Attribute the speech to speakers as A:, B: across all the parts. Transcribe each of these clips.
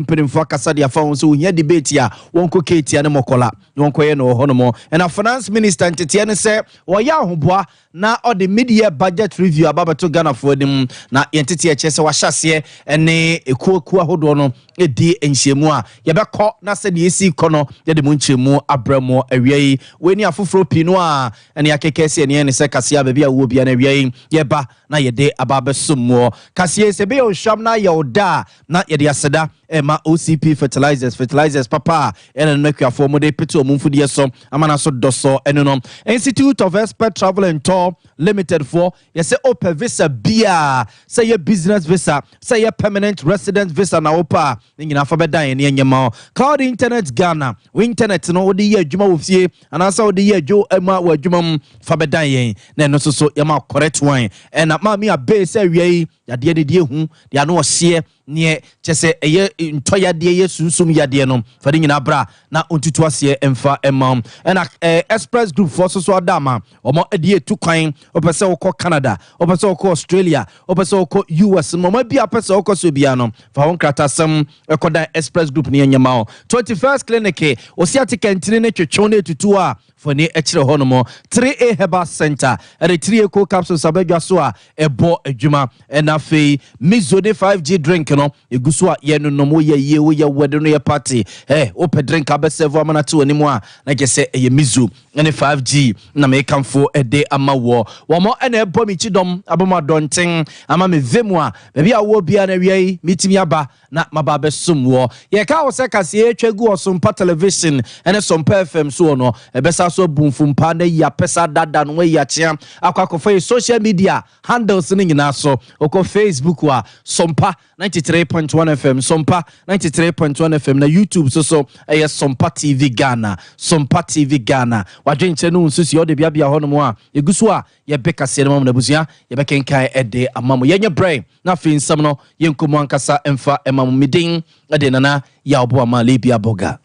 A: Mpanimfoɔ akasa de afa ho sɛ ohia debate a, wɔnkɔ Ketia ne Mɔkɔla na wɔnkɔyɛ no wɔ hɔnom. Ɛna Finance Minister nteteɛ ne sɛ wɔyɛ ahoboa na ɔde mid-year budget review aba bɛto Ghanafoɔ anim, na yɛn teteɛ kyerɛ sɛ wahyɛ aseɛ ne ekuokuo ahodoɔ no di nhyiamu a yɛbɛkɔ, na sɛdeɛ esi kɔ no, yɛde mu nkyerɛmu abrɛ mu awia yi. Wei ne afoforɔ pii no a ɛne akeka si ɛneɛ ne sɛ kaseɛ a baabi a wowɔ bia no, awia yi yɛba na yɛde aba abɛsom muɔ. Kaseɛ sɛ ɛbɛyɛ ohwam na ayɛ wo da a, na yɛde aseda ɛma OCP Fertilizers, fertilizers papa a ɛna no akuafoɔ mo de pete ɔmo mfudeɛ so ama no so dɔsɔ. Ɛno no, Institute of Expert Travel and Tour Limited foɔ yɛsɛ opɛ visa bia, sɛ yɛ business visa, sɛ yɛ permanent resident visa na wopɛ a, ne nyinaa fa bɛdan yɛn ne ɛnyɛma. Cloud Internet Ghana, wo internet no wode yɛ adwuma wɔ fie anaasɛ wode yɛ adwuma wɔ adwuma mu, fa bɛdan yɛn na ɛno nso so yɛma correct one. Ɛna maame abee sɛ awia yi yadeɛ no deɛ ehu deɛ ano ɔhyeɛ neɛ kyɛ sɛ ɛyɛ ntɔ yadeɛ, yɛ sunsum yadeɛ no, fa de nyinaa bra na ɔntutu aseɛ mfa ɛma. Ɛna Express Group foɔ so so ada ama ɔmo de etu kwan. Wopɛ sɛ wokɔ Canada, wopɛ sɛ wokɔ Australia, wopɛ sɛ wokɔ US no, ɔmo bi a pɛ sɛ wokɔ so bia no, fa wo nkratasɛm ɛkɔdan Express Group ne yɛnyɛma wo. 21st Clinic osi ate kɛntene ne twetwew ne etutu a fani kyerɛ hɔ nom. 3A Herbal Center ɛde 3A Co capsules abɛdwa so a ɛbɔ adwuma. Ɛna afei Mizo ne 5G drink no ɛgu so a yɛnonom. Woyɛ yie, woyɛ wɛde no, yɛ party ɛ, wopɛ drink abɛsɛfo ama no te w'anim a, na kyɛ sɛ ɛyɛ Mizo ne 5G na mekamfo ɛde ama wɔ wɔn. Ɛna ɛbɔ me kyidɔm abɔm adɔnten ama me vemu a baabi a wɔ biara na awia yi metumi aba na maba abɛsom wɔ. Yɛka wo sɛ kaseɛ atwa gu Ɔsompa Television ɛne Sɔmpa FM soɔ no, ɛbɛsa so abu mfompa na yi apɛsa dada no wayi akyea akɔ akɔfa yɛ social media handles no nyinaa so. Wokɔ Facebook a, Sɔmpa 93.1 FM, Sɔmpa 93.1 FM, na YouTube so ɛyɛ Sɔmpa TV Ghana, Sɔmpa TV Ghana. Wadwenkyerɛ no wo nsusuɛ wode beabea hɔ nom a ɛgu so a yɛbɛ kaseɛ no ma mu no, abusua, yɛbɛkenkan ɛde ama mo. Yɛnyɛ brɛ na afei nsɛm no yɛnkɔ mu ankasa mfa ɛma mo. Medin ɛde Nana Yɛawobo ama Libia Boga.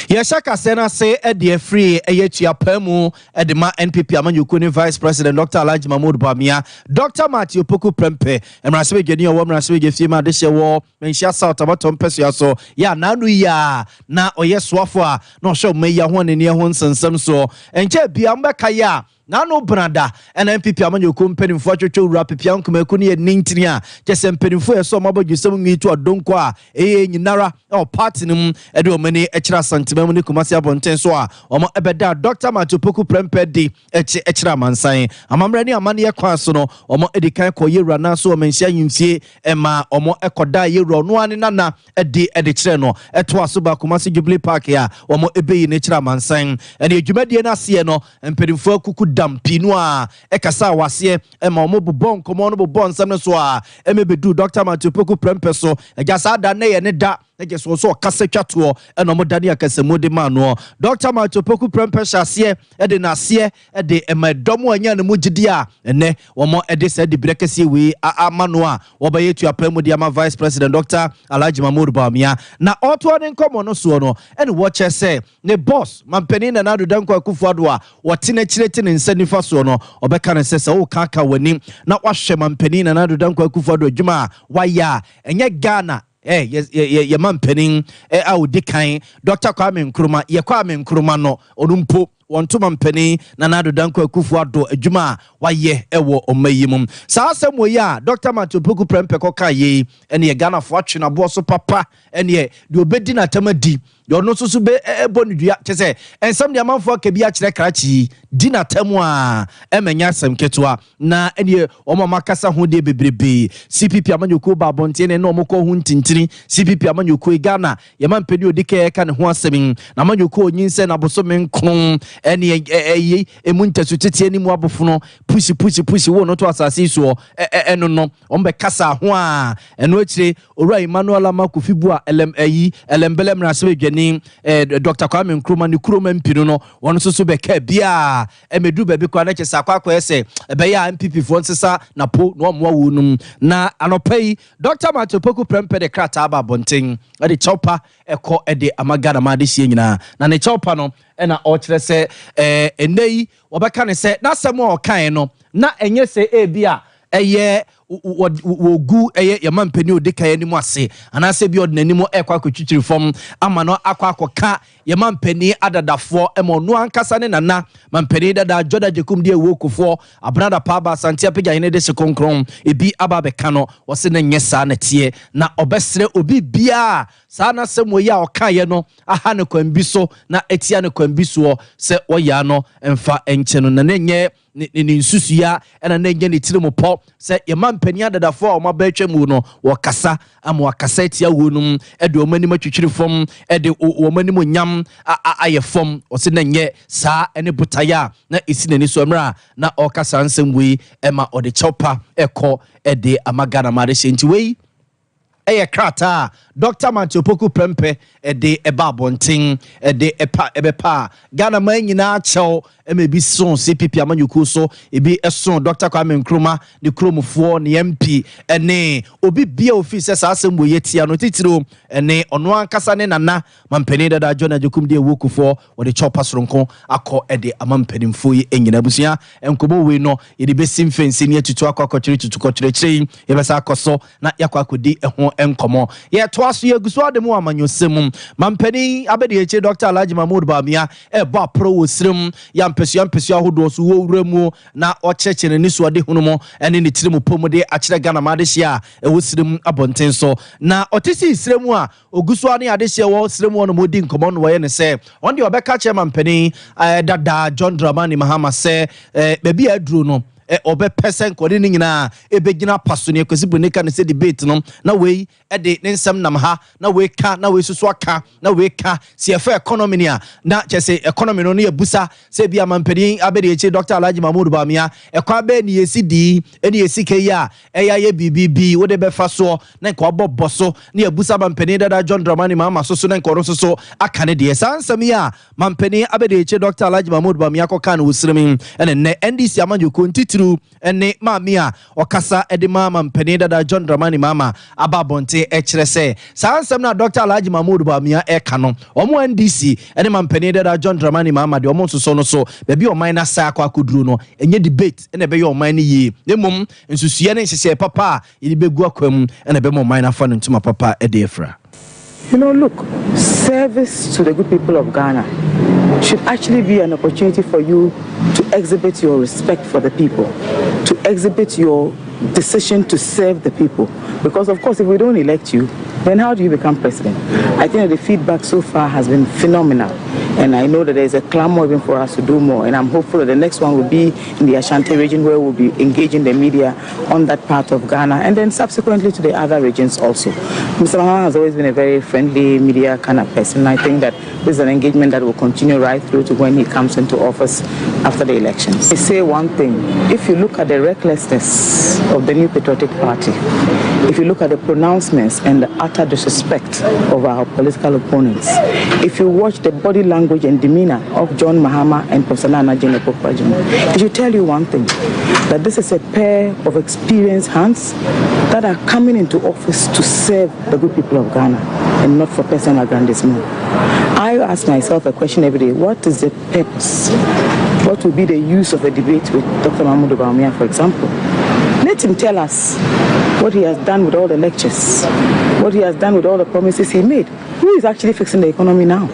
A: Yɛhyɛ kaseɛ no ase de afiri ɛyɛ tuapaa mu de ma NPP amanyɔkuo ne Vice President Dr Alhaji Mahmood Bawumia. Dr Matthew Opoku Prempeh, mmarahyɛbadwani a ɔwɔ mmarahyɛbadwa fie ma adehyɛ wɔ Manhyia South abatɔ mpɛsua so, yɛ anaano yi a na ɔyɛ soafo a na ɔhwɛ ɔma yi ho anani ho nsɛnsɛm soɔ nkyɛn bia mbɛka yɛ a n'ano benada. Ɛna NPP amanyɔkuo mpanimfoɔ atwitwa Owura Pepia Nkumaku ne yɛ nintini a kyɛ sɛ mpanimfoɔ yɛ sɛ ɔmo abɔdwesɛm nwi to adonko a ɛyɛ nyinara ɛwɔ party no mu, ɛde wɔn ani kyerɛ Asantema mu ne Kumasi abɔnten so a wɔn ɛbɛda Dr Matthew Poku Prempeh di akyi kyerɛ amansan. Amammerɛ ne amanneɛ kwan so no, wɔn adi kan kɔ yɛwura nan so wɔ Manhyia Ahemfie, ɛma wɔn ɛkɔda yɛwura ɔno ara ne nana ɛde ɛde kyerɛ no. Ɛtoa so ba Kumasi Jubilee Park a wɔn ɛbɛyi ne kyerɛ amansan. Ɛne adwumadie no aseɛ no, mpanimfoɔ akuku dam pii no a ɛkasa a waseɛ ɛma wɔn bobɔ nkɔmɔ no, bobɔ nsɛm no so a ɛmɛ bɛdu Dr Matthew Poku Prempeh so. Agya saa da ne yɛ ne da na gye so nso ɔkasa twa toɔ, ɛna ɔmo dane akasamu de maa noɔ. Dr Matthew Poku Prempeh hyɛ aseɛ ɛde n'aseɛ ɛde ɛma ɛdɔm a ɛnya ne mu gyidi a ɛnɛ wɔn ɛde saa dibrɛ kɛseɛ wei ama no a wɔbɛyɛ tuapɛ mu de ama Vice President Dr Alhaji Mahmood Bawumia. Na ɔtoa ne nkɔmmɔ no soɔ no, ɛne wɔkyɛ sɛ ne boss Mampanin Nana Addo Dankwa Akufo-Addo a wɔte n'akyire te ne nsa nifa soɔ no, ɔbɛka no sɛ sɛ wokaka w'anim na wahwɛ Mampanin Nana Addo Dankwa Akufo-Addo adwuma a wayɛ a, ɛnyɛ Ghana yɛ yɛ yɛ mampanin a odi kan Dr Kwame Nkrumah, yɛ Kwame Nkrumah no, ɔno mpo wɔn ntoma mpanin Nana Addo Dankwa Akufo-Addo adwuma a wayɛ ɛwɔ ɔma yi mu. Saa asɛm wɔ yi a Dr Matthew Poku Prempeh kɔka yei, ɛne yɛ Ghanafoɔ atwe n'aboɔ so papa, ɛneɛ deɛ ɔbɛdi n'atam adi, deɛ ɔno nso so bɛ ɛbɔ ne dua, kyɛ sɛ nsɛm deɛ amanfoɔ aka bi akyerɛ krakye yi di n'atam a ɛmɛ nyɛ asɛm ketewa. Na ɛneɛ wɔn a makasa ho deɛ bebrebee, CPP amanyɔkuo ba abɔnten ne na wɔn kɔ ho ntintini. CPP amanyɔkuo yi, Ghana yɛma mpanin odi kan ɛka ne ho asɛm yi na amanyɔkuo onyinsɛn n'abosome 9, ɛne ɛyɛ emu ntasu tete anim abofono pusi pusi pusi wo no to asase yi soɔ. Ɛno no wɔn bɛkasa ho a, ɛno akyire Owura Emmanuel Ama Kofi Bua ɛlɛm ɛyi Ɛlɛmbɛlɛ mmarahyɛbadwani Dr Kwame Nkrumah ne kurom MP no, wɔn nso so bɛka bia ɛmɛduru baabi koraa na kyɛ sɛ akɔ akɔyɛ sɛ ɛbɛyɛ a NPP foɔ nsesa napo na ɔmmoa wo nom. Na anɔpa yi Dr Matthew Poku Prempeh de krataa ba abɔnten, ɛde kyɛwpa ɛkɔ ɛde ama Ghana ma adehyie nyinaa. Na ne kyɛwpa no ɛna ɔkyerɛ sɛ ɛnɛ yi wɔbɛka ne sɛ n'asɛm a ɔkae no na ɛnyɛ sɛ ebi a ɛyɛ Wɔgu ɛyɛ yɛma mpanin odi kan anim ase, anaasɛ bi ɔde n'anim ɛkɔ akɔtwitwiri fam ama no akɔ akɔka yɛma mpanin adadafoɔ, ɛma ɔno ankasa ne nana mampanin dada John Agyekum de ewu Kufuor abenada paaba Asante apagya hene de se kronkron ebi aba abɛka no. Wɔsi ne nyɛ saa nɛteɛ, na ɔbɛsrɛ obi biara saa n'asɛm wɔ yi a ɔkaeɛ no aha ne kwan bi so na etia ne kwan bi soɔ sɛ wɔyɛ ano mfa nkyɛn no, na ne nyɛ ne nsusua ɛna ne nyɛ ne tiri mu pɔ sɛ yɛma mpanin adadafoɔ a wɔn aba atwa mu no wɔkasa ama wakasa atia wuo no, ɛde wɔn anim atwitwiri fam, ɛde wɔn anim nyam ayɛ fam. Ɔsi na nyɛ saa ɛne botaeɛ a na esi n'ani so mmerɛ a na ɔrekasa nsɛm wei, ɛma ɔde kyɛw pa ɛkɔ ɛde ama Ghana ma adehyɛ. Nti wei ɛyɛ krataa a Dr Matthew Opoku Prempeh ɛde ɛba abɔnten, ɛde ɛpa ɛbɛpa a Ghana man nyinaa kyɛw, ɛma ebi so CPP amanyɔkuo so, ebi ɛso Dr Kwame Nkrumah ne kuromfoɔ ne MP ɛne obi bia ofi sɛ saa asɛm wɔ yɛ tia no, titiro ɛne ɔno ankasa ne nana mampanin dada John Agyekum de ewu Kufuor. Wɔde kyɛw pa soronko akɔ ɛde ama mpanimfoɔ yi nyinaa. Abusua, nkɔmɔ wei no yɛde bɛsi mfɛnsi ne atutu akɔ akɔkyerɛ tutu kɔkyerɛkyerɛ yi, yɛbɛsa akɔ so na yɛakɔ akɔdi ɛho nkɔmɔ. Yɛtoa so, yɛgu so ade mu amanyɔsɛm mu. Mampanin abɛde akyire Dr Alhaji Mahmood Bawumia ɛbɔ aporɔ wɔ sirim yɛ mpɛsua mpɛsua ahodoɔ so wɔ wura mu, na ɔkyerɛkyerɛ n'ani so ɔde hunu mu ɛne ne tiri mu pɔ mu de akyerɛ Ghana ma adehyɛ a ɛwɔ sirim abɔnten so. Na ɔte si sire mu a ogu so ne adehyɛ wɔ sire mu hɔ nom ɔdi nkɔmmɔ no, wɔyɛ ne sɛ ɔno deɛ ɔbɛka kyerɛ mampanin dada John Dramani Mahama sɛ baabi a aduro no, ɔbɛpɛ sɛ nkɔde ne nyinaa ɛbɛgyina pa so ne Akwasi Broni ka ne sɛ debate no, na wei ɛde ne nsɛm nam ha, na wei ka, na wei soso aka, na wei ka si ɛfɛ economy ni a, na kyerɛ sɛ economy no yɛbusa sɛ bi amampanin abɛde akyire Dr Alhaji Mahmood Bawumia, ɛkwan bɛɛ ne yɛsi dii ɛne yɛsi ka yi a ɛyɛ ayɛ biribi bi wode bɛfa soɔ, na nka wabɔ bɔ so, ne yɛbusa mampanin dada John Dramani Mahama so so, na nka ɔno nso so aka ne deɛ. Saa nsɛm yi a mampanin abɛde akyire Dr Alhaji Mahmood Bawumia kɔka no wɔ sirim, ɛne nnɛ NDC amanyɔkuo ntitiriw ne maame a ɔkasa de ma mampanin dada John Dramani Mahama aba abɔnten ɛkyerɛ sɛ saa nsɛm no a Dr Alhaji Mahmood Bawumia ɛka no, ɔmo NDC ne mampanin dada John Dramani Mahama deɛ, ɔmo nsoso no so baabi a ɔman no asa akɔ akɔduro no, ɛnyɛ debate ɛna ɛbɛyɛ ɔman no yie, na mmom nsusuiɛ ne nhyehyɛe papa a yɛde bɛgu akwa mu ɛna ɛbɛma ɔman no afa no ntoma papa ɛde afira.
B: Look, service to the good people of Ghana should actually be an opportunity for you to exhibit your respect for the people, to exhibit your decision to serve the people. Because, of course, if we don't elect you, then how do you become president? I think that the feedback so far has been phenomenal. And I know that there's a clamor even for us to do more. And I'm hopeful that the next one will be in the Ashanti region, where we'll be engaging the media on that part of Ghana and then subsequently to the other regions also. Mr. Mahama has always been a very friendly media kind of person. I think that this is an engagement that will continue right through to when he comes into office after the elections. I say one thing: if you look at the recklessness of the New Patriotic Party, if you look at the pronouncements and the utter disrespect of our political opponents, if you watch the body language and demeanor of John Mahama and Professor Nana Jane Opoku, it should tell you one thing, that this is a pair of experienced hands that are coming into office to serve the good people of Ghana and not for personal aggrandizement. I ask myself a question every day: what is the purpose? What will be the use of a debate with Dr. Mahmoud Bawumia, for example? Let him tell us what he has done with all the lectures, what he has done with all the promises he made. Who is actually fixing the economy now?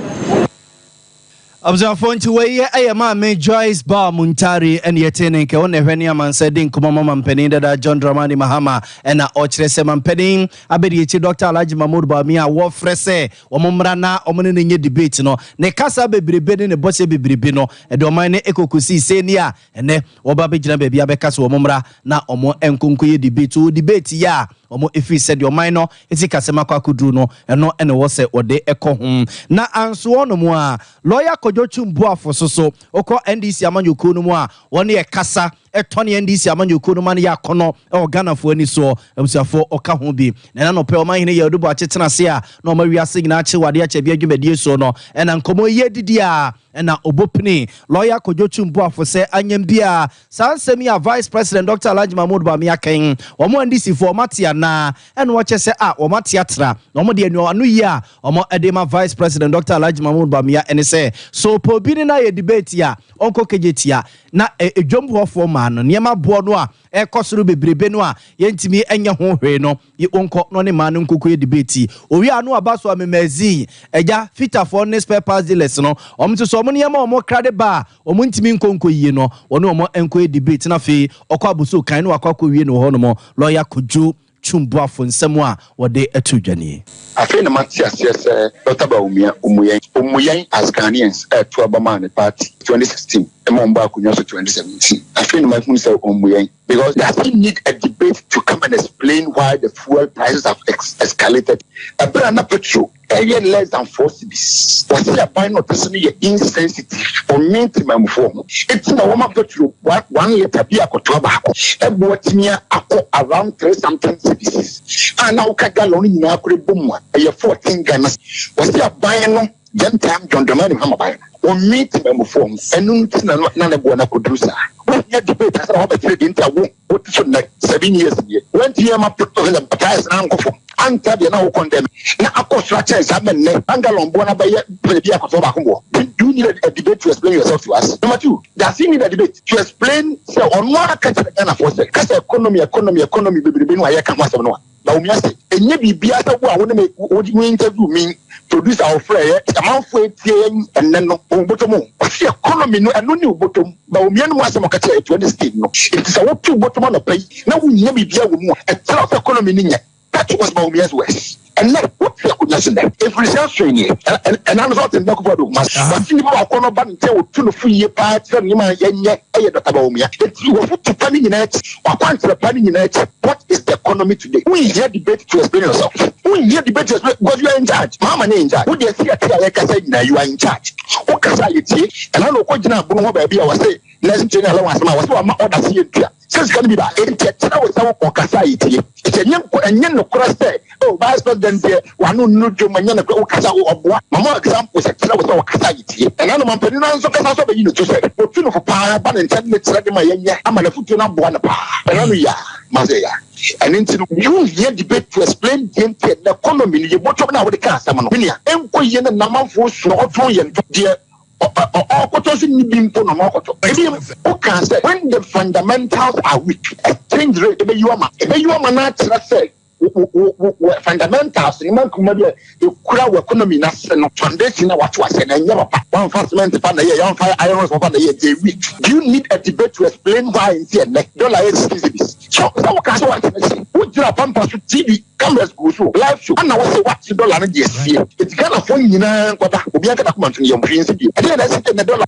A: Abusuafoɔ, nti wei ɛyɛ maame Joyce Bawah Mogtari ɛne yɛte ne nkɛ wɔn ɛhwɛ ne amansa di nkɔmɔ ma mampanin dada John Dramani Mahama, ɛna ɔkyerɛ sɛ mampanin abɛdi akyi Dr Alhaji Mahmood Bawumia a wɔfrɛ sɛ wɔn mmra na wɔn ne ne nye debate no, ne kasa bebrebe ne ne bɔhyɛ bebrebe no ɛde ɔman ne ekokosi sɛ a ɛnɛ wɔba bɛgyina baabi abɛka sɛ wɔn mmra na wɔn nkonko yɛ debate o debate yɛ a wɔn efiri sɛ deɛ ɔman no esi kasɛm akɔ akɔduru no, ɛno ɛna ɛwɔ sɛ wɔde ɛkɔ ho. Na anso wɔnom a lɔya Kwadwo Twum Boafo so so ɔkɔ NDC amanyɔkuo no mu a wɔne yɛ kasa ɛtɔ ne NDC amanyɔkuo no ma no yɛ akɔnɔ ɛwɔ Ghanafoɔ ani soɔ. Abusuafoɔ, ɔka ho bi na ɛna nɔpɛ ɔmanhene yɛ ɔde bɔ akyekyena ase a na ɔma wiase nyinaa kye wade akyɛ bi adwumadie soɔ no, ɛna nkɔmmɔ yi adidi a ɛna ɔbɔpini lɔya Kwadwo Twum Boafo sɛ anyam bi a saa nsɛm yi a Vice President Dr Alhaji Mahmood Bawumia kan, wɔn NDC foɔ wɔn ate anaa? Ɛna wɔkyɛ sɛ a wɔn ate atra, na wɔn de ano yi a wɔn de ma Vice President Dr Alhaji Mahmood Bawumia ɛne sɛ so po bi ne na yɛ debate a ɔnkɔ kegye tia na edwom hɔfoɔ ma mmaa no nneɛma boɔ no a ɛkɔ soro bebrebe no a yɛntumi nyɛ ho hwee no, wɔnkɔ na ɔne mmaa no nkoko yɛ debate. Owie a, no aba so a memazin agya fitafoɔ ne spare parts dealers no, wɔn nso so wɔn nneɛma a wɔn kra de ba a wɔn ntumi nkɔ nkɔ yie no, wɔne wɔn nkɔ yɛ debate. Na afei ɔkɔ Abossey Okai no, wakɔ akɔ wie no wɔ hɔnom. Lɔya Kodwo Twumboafo nsɛm a wɔde ato dwanie.
C: Afei na mate aseɛ sɛ Dr Bawumia ɔmu yɛn, ɔmu yɛn as Ghanaians ɛɛto aba maa ne party 2016 ɛma ɔmbɔ akonnwa so 2017. Afei na mahunu sɛ ɔmu yɛn, because does he need a debate to come and explain why the fuel prices have escalated? Ɛberɛ a na petrol ɛyɛ less than 4 cedis, wɔsi aban no ɔte so no yɛ insensitive, ɔnwe ntimamufoɔ ho, eti na wɔma petrol 1 litre bi akɔtoa baako ɛboɔ tumi akɔ around three something cedis a na woka gallon no nyinaa kora bɔ mu a ɛyɛ 14 Ghana. Wɔsi aban no then time John Dramani Mahama ban no ɔnwe ntimamufoɔ ho, ɛno nti na ne boɔ no akɔduru saa. Wɔnyɛ debate asɛ na wɔbɛkyerɛ deɛ nti a wo wote so nnɛ 7 years nie wɔntumi ama price na ankɔ fam anta deɛ na wo condemn na akɔ soro akyɛn saa mɛ nnɛ gallon boɔ na bɛyɛ baabi akɔtɔ baako boɔ. Do you need a debate to explain yourself to us? Number two, does he need a debate to explain sɛ ɔno aka kyerɛ Ghanafoɔ sɛ kasa economy, economy, economy bebrebe no a yɛka ho asɛm no a Bawumia sɛ ɛnyɛ biribiara sɛ wo a wo ne me wo interview me, producer ɔfrɛ yɛ amanfoɔ etie yɛn ɛnnɛ no wɔn bɔtɔ mu. Ɔsi economy no, ɛno ne bɔtɔ mu. Bawumia no mu asɛm ɔka kyerɛ 2016 no, eti sɛ wotu bɔtɔ mu anɔpa yi na wonyɛ biribiara wɔ mu a, ɛkyerɛ sɛ economy no nyɛ. That was Bawumia's words. Ɛnɛ wote akonnwa so nɛ ɛfiri sɛ nie ɛna no sɛ ɔte nnɛ Akufo Addo ma wɔse nnipa baakɔ no ba ne nkyɛn, wɔtu no fo yie paa kyerɛ nneɛma a yɛnyɛ, ɛyɛ Dr Bawumia. Enti wɔfoto pa no nyinaa akyi, wakwankyerɛ pa no nyinaa akyi, what is the economy today? Wonhia debate to explain yourself. Wonhia debate to explain because you are in charge. Mahama ne in charge. Wode asi ate a yɛkasa nyinaa, you are in charge. Wokasa a yɛtie. Ɛna na ɔkɔgyina abono hɔ baabi a wɔse nursing training allowance ma wɔse wama order sɛ yɛntua sɛ sika no bi ba. Enti ɛkyerɛ wo sɛ wokɔkasa a yɛtie. Ɛkyɛ ɛnyɛ nokorɛ sɛ, oh, vice president deɛ wano nnu dwom. Ɛnyɛ nokorɛ. Wokasa ɔboa mama example sɛ kyerɛ wo sɛ wɔkasa a yɛtie. Ɛna no mampanin no nso kasa sɛ ɔbɛyi no to sɛ wɔtu no fo paa ba ne nkyɛn ne kyerɛ de ma yɛnyɛ ama n'afotuo no aboa no paa. Ɛna no yɛ ma sɛ yɛ ɛno nti no, you hear debate to explain deɛ nti ɛnɛ economy no yɛbɔtɔm no a wode ka asɛm no menua ɛnkɔ yie ne namanfoɔ su na ɔtɔn yɛn deɛ ɔkɔtɔ so ni bi mpo na ɔkɔtɔ. Ebi woka sɛ when the fundamentals are weak, exchange rate ɛbɛyi wama na akyerɛ sɛ wo fundamentals ne mankuma bi a ekura wɔ economy n'ase no, foundation na wato ase na ɛnyɛ papa. Wɔnfa cement pa na yɛ, yɛnfa iron papa na yɛ, they weak. Do you need a debate to explain why nti ɛnɛ dollar yɛ 60 cedis? So sɛ woka sɛ wantena si wogyina pampa so, TV cameras gu so, live show, ana wɔsɛ wate dollar no deɛ sie eti Ghanafoɔ nyinaa nkɔda, obiara nkata koma nto no yɛm hwee nsi bio. Ɛdeɛ na ɛsi ɛnɛ dollar.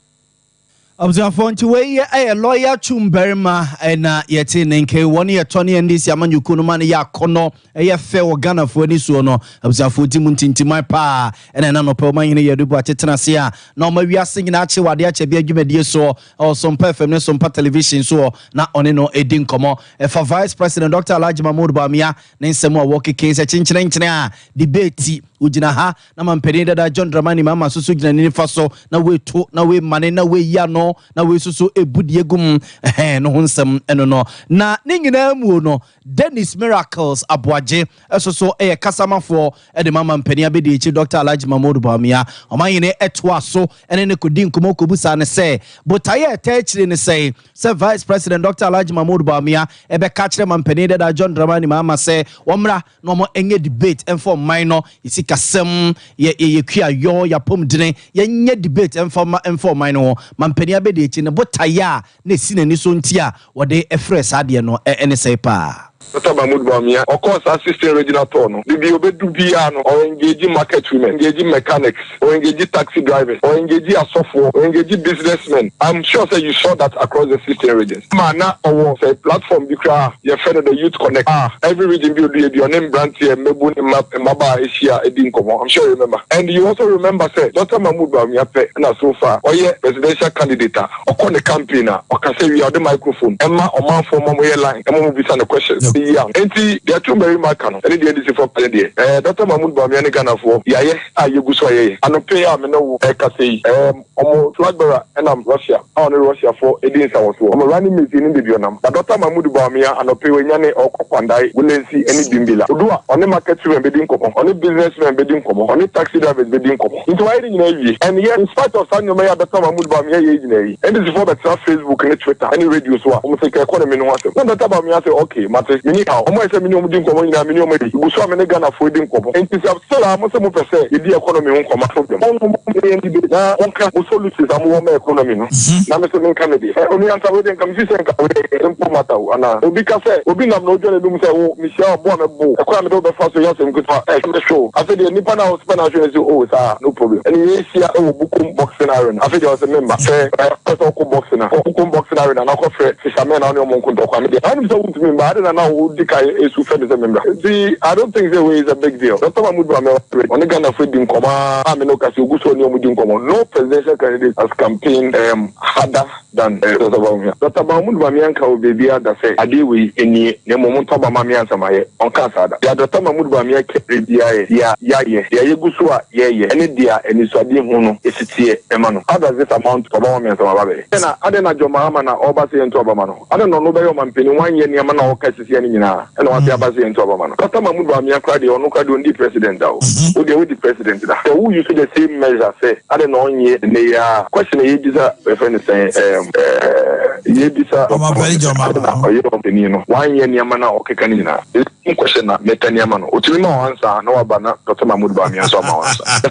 A: Abusuafoɔ, nti wei yɛ lɔya Twum barima ɛna yɛte ne nke wɔne yɛtɔ ne NDC amanyɔkuo no ma no yɛ akɔnɔ, ɛyɛ fɛ wɔ Ghanafoɔ ani soɔ no. Abusuafoɔ, ti mu ntintiman paa ɛna ɛna nɔpɛ ɔma hene yɛde bu atetena ase a na ɔma wiase nyinaa akye wɔ adeɛ akyɛ bi adwumadie soɔ ɛwɔ Sompa FM ne Sompa Television soɔ na ɔne no ɛdi nkɔmmɔ ɛfa Vice President Dr Alhaji Mahmood Bawumia ne nsɛm a wɔkeke sɛ kyenkyerenkyene a debate wogyina ha na mampanin dada John Dramani Mahama soso gyina ne nifa so na weto na wemane na weyi ano na wesoso ebu deɛ gu mu ɛhɛn no ho nsɛm ɛno no. Na ne nyinaa mu no, Dennis Miracles Aboagye ɛso so ɛyɛ kasamafoɔ ɛde ma mampanin abɛdi akyi Dr Alhaji Mahmood Bawumia. Ɔmanhene ɛtoa so ɛne ne kɔdi nkɔmmɔ kɔbusa ne sɛ botaeɛ a ɛtɛ akyire ne sɛ Vice President Dr Alhaji Mahmood Bawumia ɛbɛka kyerɛ mampanin dada John Dramani Mahama sɛ wɔmmra na ɔmo ɛnyɛ debate ɛmfa ɔman no yɛsi kasɛm yɛ yɛ kuayɔ yɛapɔmdene, yɛnyɛ debate ɛmfa ma ɛmfa ɔman no ho. Mampanin abɛdi akyi ne botaeɛ a na esi n'ani so nti a wɔde ɛfrɛ saa adeɛ no ɛne sɛ paa.
D: Dr. Mahmoud Bawumia, ɔkɔɔ saa 16 regional tour no, bibi obedu biara no, ɔengage market women, engage mechanics, ɔengage taxi drivers, ɔengage asɔfoɔ, ɔengage businessmen. I'm sure say you saw that across the 16 regions. Ma na ɔwɔ sɛ platform bi koraa yɛfrɛ no the Youth Connect. Ah, every region bi odu ebi ɔne mmeranteɛ, mmebu ne mmabaa ahyia edi nkɔmmɔ. I'm sure you remember. And you also remember say Dr. Mahmoud Bawumia pɛ na so far ɔyɛ presidential candidate a ɔkɔ ne campaign a ɔkasa wie a ɔde microphone ɛma ɔmanfoɔ ma ɔmo yɛ line ɛma ɔmo bisa ne questions. Yi ano. Enti deɛ Twum-Barima ka no ne deɛ NDC foɔ ka no deɛ, ɛɛ Dɔkta Mahmood Bawumia ne Ghanafoɔ yɛayɛ a yɛgu so a yɛyɛ. Anɔpa yi a me ne wo rekasa yi, ɛɛm wɔn flag bearer nam Russia a ɔne Russiafoɔ redi nsawɔsoɔ. Wɔn running mate nnim baabi ɔnam. Na Dɔkta Mahmood Bawumia anɔpa yi wanyane ɔrekɔ Kpandai, Wulensi ne Bimbila. Odu a, ɔne market women bɛdi nkɔmmɔ, ɔne business men bɛdi nkɔmmɔ, ɔne taxi drivers bɛdi nkɔmmɔ. Nti wayɛ ne nyinaa awie. And yet, in spite of saa nneɛma yi a Dɔkta Mahmood Bawumia yɛ yi nyinaa yi, NDC foɔ bɛtena Facebook ne Twitter ne radio so a, wɔn se nka economy no ho asɛm. Na Dɔkta Bawumia se, okay, mate, menni haw. Wɔn ayɛ sɛ me ne wɔn di nkɔmmɔ nyinaa, me ne wɔn adi. Megu so a me ne Ghanafoɔ redi nkɔmmɔ. Nti sɛ still a mose mopɛ sɛ yɛdi economy ho nkɔmmɔ a, problem. Mo ne yɛn debate na monka mo solutions a mowɔ ma economy no, na me nso menka me deɛ. Eh, Onua Nsa, wei deɛ nka mefeel sɛ nka wei yɛ simple matter o, anaa? Obi ka sɛ, obi nam na odwa n'anum sɛ, wo, mehyia wo a, bo a mɛbo wo, ɛkwan a mede wo bɛfa so yɛ asɛm ketewa, eh, mɛhwɛ o. Afei deɛ nipa no a ɔsopɛ no ahwɛ no se, oh, saa, no problem. Ɛne yɛnhyia wɔ Bukom Boxing Arena. Afei deɛ ɔse memma. Sɛ wopɛ sɛ wokɔ boxing a, kɔ Bukom Boxing Arena na kɔfrɛ fishermen na wo ne wɔn nko ntɔkwa. Me deɛ, na wonim sɛ wontumi mma, adɛn na na wodi kan su frɛ me sɛ memmra? Nti, I don't think sɛ wei is a big deal. Doctor Mahmood Bawumia ɔne Ghanafoɔ adi nkɔmmɔ ara a me ne wo kasa yi, ɔgu so ɔne wɔn di nkɔmmɔ. No presidential candidate has campaigned harder than Doctor Bawumia. Doctor Mahmood Bawumia nka wɔ baabiara da sɛ adeɛ wei nie na mmom montɔ aba ma me ansa mayɛ. Ɔnkaa saa da. Deɛ Doctor Mahmood Bawumia ka berɛ biara yɛ deɛ yɛayɛ, deɛ yɛgu so a yɛreyɛ ne deɛ anisoadehu no si teɛ ma no. How does this amount to aba ma me ansa maba abɛyɛ? Adɛn na adɛn na John Mahama na ɔreba sɛ yɛnto aba ma no? Adɛn na ɔno bɛyɛ ɔmampanin wanyɛ nneɛma no a ɔka sisiɛ no nyinaa ɛna wasan aba sɛ yɛnto aba ma no? Doctor Mahmood Bawumia koraa deɛ ɔno koraa deɛ ɔndii president da o. Wo deɛ wodi president da. Sɛ wo use the same measure sɛ adɛn na ɔnyɛ nnɛ yi ara question a yɛbisa yɛfrɛ no sɛn ɛɛm ɛɛ yɛbisa Doctor
E: Ɔmampanin John
D: adɛn na
E: Mahama.
D: ɔyɛ ɔmampanin no wanyɛ nneɛma no a ɔkeka no nyinaa? The same question na mepɛ nneɛma no ɔtumi ma wo answer a na waba na Doctor Mahmood Bawumia nso ama wo answer.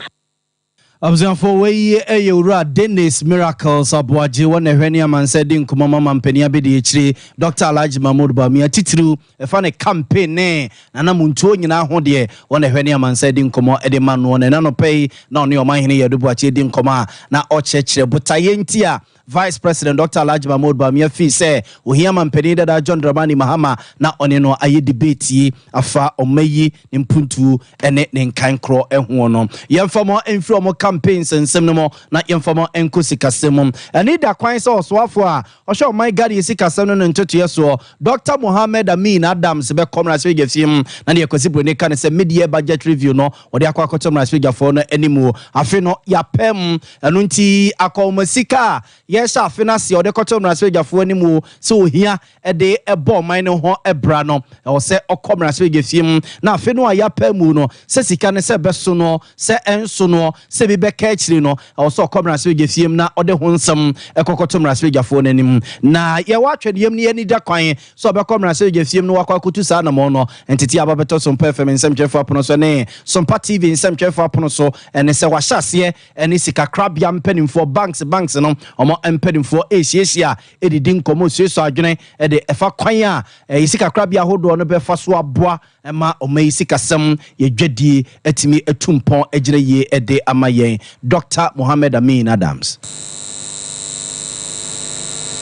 A: Abusuafoɔ, wei yɛ Owura Dennis Miracles Aboagye, wɔn na ɛhwɛ ne amansan di nkɔmmɔ ma mampanin abɛdiakyire Dɔkta Alhaji Mahmood Bawumia, titiriw ɛfa ne campaign ne n'anamontuo nyinaa ho deɛ, wɔn na ɛhwɛ ne amansan di nkɔmmɔ de ma noɔ. Na ɛna anɔpa yi na ɔne Ɔmanhene Yadu Boakye redi nkɔmmɔ a na ɔkyerɛkyerɛ botaeɛ nti a Vice President Dɔkta Alhaji Mahmood Bawumia fii sɛ ohia Mampanin dada John Dramani Mahama na ɔne no ayɛ debate yi afa ɔma yi ne mpuntuo ne ne nkankorɔ ho no. Yɛmfa mo mfiri wɔn campaign nsɛnsɛm no mu na yɛmfa mo nkɔ sikasɛm mu. Ɛne da kwan sɛ ɔsoafoɔ a ɔhwɛ ɔman Ghana sikasɛm no ne ntotoeɛ soɔ Dɔkta Mohammed Amin Adams bɛkɔ mmarahyɛbadwafie mu na deɛ Kwasi Broni ka ne sɛ mid-year budget review no wɔde akɔ akɔto mmarahyɛbadwafoɔ no anim. Afe no yɛapam Ɛno nti, akɔnhoma sika a yɛrehyɛ afe no ase a wɔde kɔto mmarahyɛbadwafoɔ anim o, sɛ ohia de bɔ ɔman no ho bra no, ɛwɔ sɛ ɔkɔ mmarahyɛbadwafie mu. Na afe no a yɛapae mu no, sɛ sika no sɛ ɛbɛso noɔ, sɛ ɛnso noɔ, sɛ ebi bɛka akyire no, ɛwɔ sɛ ɔkɔ mmarahyɛbadwafie mu na ɔde ho nsɛm kɔkɔto mmarahyɛbadwafoɔ no anim. Na yɛwɔ atwɛdeɛm ne yɛn ani da kwan sɛ ɔbɛkɔ mmarahyɛbadwafie mu na wakɔ akɔtu saa anammɔn no. Ntetee a aba bɛtɔ Sompa FM nsɛmtwerɛfoɔ apono so ne Sompa TV nsɛmtwerɛfoɔ apono so ne sɛ wɔahyɛ aseɛ ne sikakorabea mpanimfoɔ, banks banks no, wɔn mpanimfoɔ rehyiahyia redidi nkɔmmɔ, resuasua adwene de ɛfa kwan a ɛyɛ sikakorabea ahodoɔ no bɛfa so aboa ma ɔman yi sikasɛm, yɛ dwadie atumi atu mpɔn agyina yie de ama yɛn. Dɔkta Mohammed Amin Adams.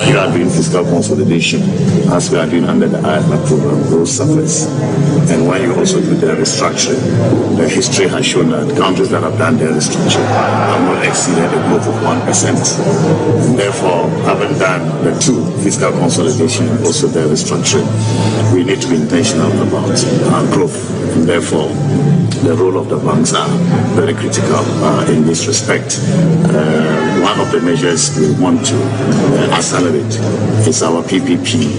F: You are doing fiscal consolidation as we are doing under the IMF program, those suffers. And when you also do the restructuring, the history has shown that countries that have done their restructuring have not exceeded a growth of 1%. And therefore, having done the two, fiscal consolidation and also the restructuring, we need to be intentional about our growth. And therefore, the role of the banks are very critical in this respect. One of the measures we want to accelerate is our PPP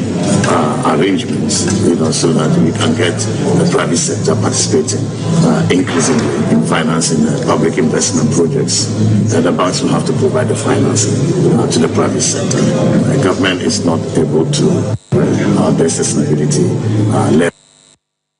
F: arrangements, so that we can get the private sector participating increasingly in financing public investment projects. The banks will have to provide the financing to the private sector. The government is not able to there's sustainability level.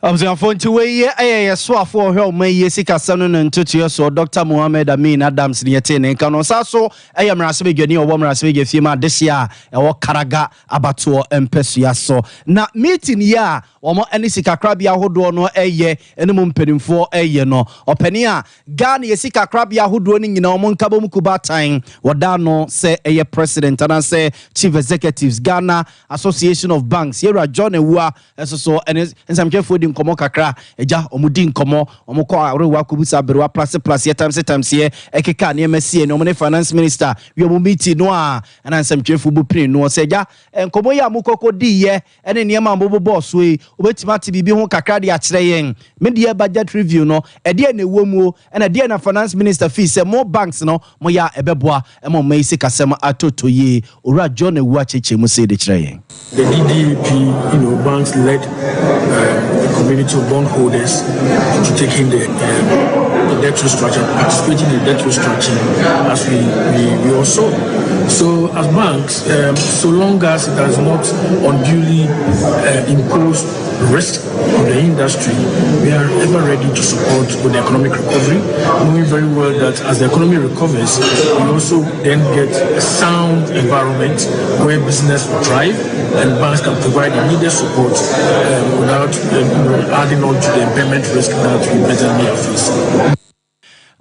A: Abusuafoɔ, nti wei yɛ yɛ soafoɔ ɔhwɛ ɔman yi sikasɛm no ne ntotoeɛ soɔ, Dɔkta Mohammed Amin Adams ne yɛtee ne nka no. Ɔsan so yɛ mmarahyɛbadwani a ɔwɔ mmarahyɛbadwafie mu adehyeɛ a ɛwɔ Karaga abatoɔ mpasua so. Na meeting yi a wɔn ne sikakorabea ahodoɔ no reyɛ ne mu mpanimfoɔ reyɛ no, ɔpanin a Ghana yɛ sikakorabea ahodoɔ no nyinaa wɔn nkabom kubaatan wɔda ano sɛ ɛyɛ President anaasɛ Chief Executives, Ghana Association of Banks, Yɛwura John Awuah nso so ne nsɛmtwerɛfoɔ di nkɔmmɔ. Nkɔmmɔ kakra agya, ɔmo di nkɔmmɔ, ɔmo kɔ awerewa akɔbusa aberewa plase plaseɛ tamse tamseɛ ɛkeka nneɛma sie ne ɔmo ne Finance Minister wi ɔmo meeting no a, ɛna nsɛmtwerɛfoɔ bu pini no sɛ, agya, nkɔmmɔ yi a mokɔkɔ diiɛ ɛne nneɛma a mobobɔɔ so yi, wobɛtumi ate biribi ho kakra de akyerɛ yɛn? Mid-year budget review no, ɛdeɛ na ɛwɔ mu o, ɛna ɛdeɛ na Finance Minister fii sɛ mo banks no moyɛ a ɛbɛboa ɛma ɔma yi sikasɛm atotɔ yie? Owura John Awuah kyerɛkyerɛ mu sei de kyerɛ yɛn.
E: The DDAP, banks led the community of bondholders to taking the debt restructure, participating in the debt restructuring as we all saw. So as banks, so long as it does not unduly impose risk on the industry, we are ever ready to support with the economic recovery, knowing very well that as the economy recovers, we also then get a sound environment where business will thrive and banks can provide the needed support without adding on to the impairment risk that we presently are facing.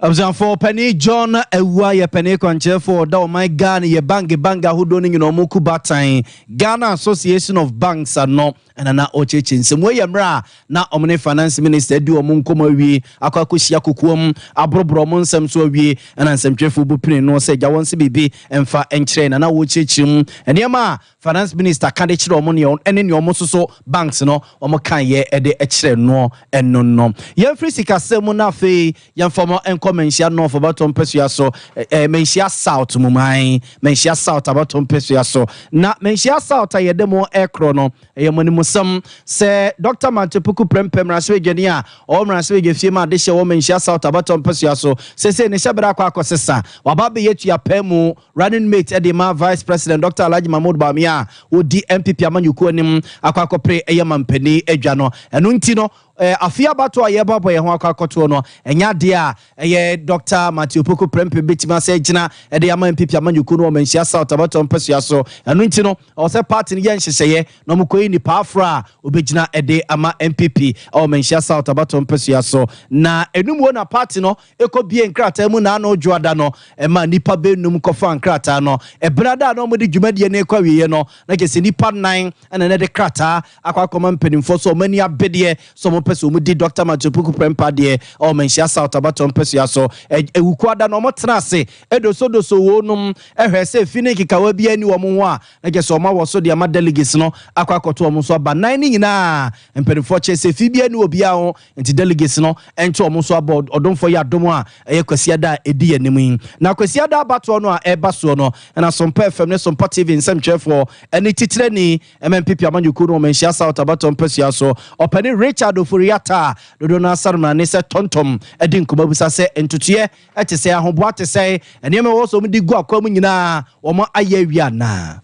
A: Abusuafoɔ, panin John Awuah yɛ panin kwankyerɛfoɔ ɔda ɔman Ghana yɛ bank ahodoɔ no nyinaa ɔmo ku batan Ghana Association of Banks ano, ɛna na ɔkyerɛkyerɛ nsɛm. Wei yɛ mmerɛ a na ɔmo ne Finance Minister di ɔmo nkɔmɔ awie, akɔ akɔhyia kokoam aborɔborɔ ɔmo nsɛm so awie, ɛna nsɛmtwerɛfoɔ bu pini no sɛ gya wɔn sɛ biribi mfa nkyerɛ na wɔkyerɛkyerɛ mu nneɛma a Finance Minister ka de kyerɛ ɔmo ne ɛne nea ɔmo nso so banks no ɔmo kan yɛ ɛde kyerɛ no. Ɛno no, yɛmfiri sikasɛm mu na afei yɛmfa mo nkɔ Manhyia North abatɔ mpɛsua so, ɛɛ Manhyia South mu man, Manhyia South abatɔ mpɛsua so. Na Manhyia South a yɛde mo ɛkorɔ no, ɛyɛ mo animusɛm sɛ Dr Matthew Opoku Prempeh, mmarahyɛbadwani a ɔwɔ mmarahyɛbadwa fie mu ade hyɛ wɔ Manhyia South abatɔ mpɛsua so, sese ne hyɛbrɛ akɔ akɔsesa waba abɛyɛ tua pɛ mu running mate ɛde ma Vice President Dr Alhaji Mahmood Bawumia a wɔdi NPP amanyɔkuo anim akɔ akɔpere ɛyɛ mampanin adwa no. Ɛno nti no, afe abato a yɛbɔbɔ yɛn ho akɔ akɔtoɔ no, ɛnyɛ adeɛ a ɛyɛ Dr Matthew Opoku Prempeh bɛtumi asɛ gyina ɛde ama NPP amanyɔkuo no wɔ Manhyia South abatɔ mpɛsua so. Ɛno nti no, ɔwɔ sɛ party no yɛ nhyehyɛeɛ na ɔmokɔyi nipa aforo a obɛgyina ɛde ama NPP ɛwɔ Manhyia South abatɔ mpɛsua so. Na enum wɔ na party no ɛkɔ bie nkrataa mu na ano dwoada no, ɛma nipa bɛnum kɔfa nkrataa no. Ɛberɛ da a na ɔmode dwumadie no kɔ awieɛ no, na kyerɛ sɛ nipa nan ɛna ne de krataa akɔ akɔma mpanimfoɔ so ɔmo ani abedeɛ so ɔmo pɛ sɛ ɔmo di Dr Matthew Opoku Prempeh deɛ ɔwɔ Manhyia South abatɔ mpɛsua so. Ewukuada na ɔmo tena ase edosodoso wo nom ɛhwɛ sɛ efi ne nkekawa bi ani wɔn ho a, na kyerɛ sɛ ɔmo awɔ so de ama delegates no akɔ akɔto ɔmo nso aba. Nan ne nyinaa mpanimfoɔ kyerɛ sɛ efi bi ani wɔ biara ho, nti delegates no ɛnto ɔmo nso abɔ. Ɔdomfoɔ yɛ adom a, ɛyɛ Kwasiada a ɛdi anim yi na Kwasiada abatoɔ no a ɛba soɔ no, ɛna Sompa FM ne Sompa TV nsɛmtwerɛfoɔ ɛne titirani NPP amanyɔkuo no wɔ Manhyia South abatɔ mpɛsua so, ɔpɛne Richard Ofori-Atta a dodoɔ no asaremane sɛ Tɔntɔm, ɛde nkɔmmɔ bisa sɛ ntotoeɛ ɛte sɛ ahoboa te sɛ nneɛma ɛwɔ sɛ ɔmo gu akwa mu nyinaa wɔn ayɛ awie anaa.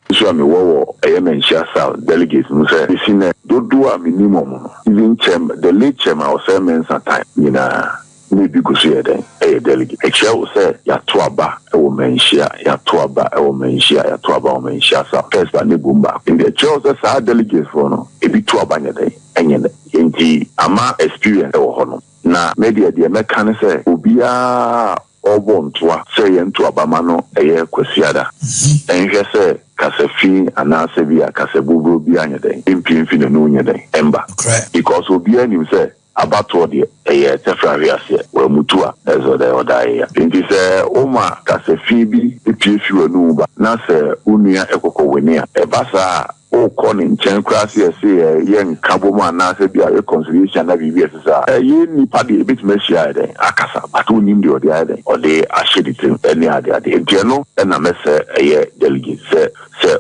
C: Nso a mewɔ wɔ ɛyɛ Manhyia South delegates no sɛ esi nɛ dodoɔ a menim ɔmo no, even chairman, the late chairman Osei Mensah time nyinaa na ebi gu so yɛ dɛn ɛyɛ delegate. Ɛkyerɛ wo sɛ yɛato aba ɛwɔ Manhyia, yɛato aba ɛwɔ Manhyia, yɛato aba wɔ Manhyia South first ba ne bom baako, nti ɛkyerɛ wo sɛ saa delegates foɔ no ebi to aba nyɛ dɛn ɛnyɛ dɛ, nti ama experience ɛwɔ hɔ no. Na medeɛ deɛ mɛka ne sɛ obiara ɔbɔ ntoa sɛ yɛn to abama no ɛyɛ Kwasiada, ɛnhwɛ sɛ kasafi anaasɛ bi a kasa bobro bi anyɛ dɛn mpie mfi n'anum nyɛ dɛn ɛmba, because obiara nim sɛ abatoɔ deɛ ɛyɛ tɛfra ahwe aseɛ wɔamutu a ɛsɛ dɛ ɔda yɛ. Nti sɛ woma kasafi bi pie fi w'anum ba na sɛ wo nua ɛkɔkɔ w'ani a, ɛba saa a wokɔ ne nkyɛn koraa sɛ yɛsɛ yɛ nka bɔ mu anaasɛ bi a reconciliation na biribi ɛsɛ sɛ a ɛyɛ nipa deɛ ebɛtumi ahyia ayɛ dɛn akasa, but wonim deɛ ɔde ayɛ dɛn ɔde ahyɛ ne tirim ɛne ade ade. Nti ɛno ɛna mɛsɛ ɛyɛ delegate sɛ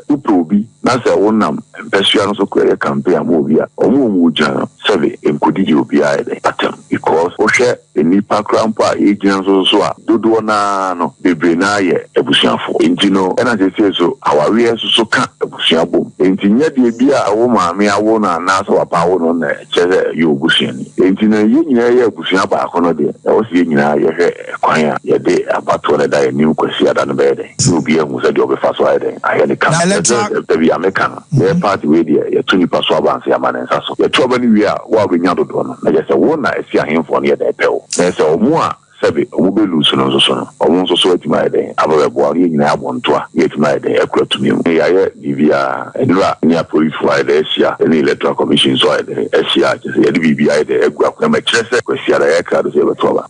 C: wopɛ obi na sɛ wonam mpɛsua no so kɔ ɛyɛ campaign ama obi a ɔmo ɔmo gyina no sɛbe nkɔdidi obiara yɛ dɛn atam, because wohwɛ nnipa koraa mpo a yɛgyina nso so a, dodoɔ naa no bebree naa yɛ abusuafoɔ. Nti no ɛna sɛsei so awareɛ nso so ka abusua bom, nti nyɛ deɛ bi a wo maame awo no anaasɛ wapa awo no na ɛkyerɛ sɛ ɛyɛ obusuani. Nti no yɛn nyinaa yɛ abusua baako no deɛ, ɛwɔ sɛ yɛn nyinaa yɛhwɛ kwan a yɛde abatoɔ no da yɛn anim Kwasiada no bɛyɛ dɛn na obi ahu sɛ deɛ ɔbɛfa so ayɛ dɛn ayɛ ne ka. Dabi a meka no, yɛyɛ party wei deɛ, yɛto nipa so aba nsa yɛama ne nsa so. Yɛto aba no wie a, wo a wobɛnya dodoɔ no na kyerɛ sɛ wo na ɛsi ahemfoɔ no yɛ dɛn pɛ wo na ɛsɛ ɔmo a.
G: Sɛbe ɔmo bɛ lose no nso so no, ɔmo nso so atumi ayɛ dɛn aba bɛboa no. Yɛn nyinaa abɔ ntoa na yɛatumi ayɛ dɛn akura tumi mu. Yɛayɛ biribiara. Nnura ne apolisifoɔ ayɛ dɛn ahyia, ne Electoral Commission nso ayɛ dɛn ahyia a kyerɛ sɛ yɛde biribiara ayɛ dɛn agu akwan mu. Ɛkyerɛ sɛ Kwasiada yɛrekra do sɛ yɛbɛto aba.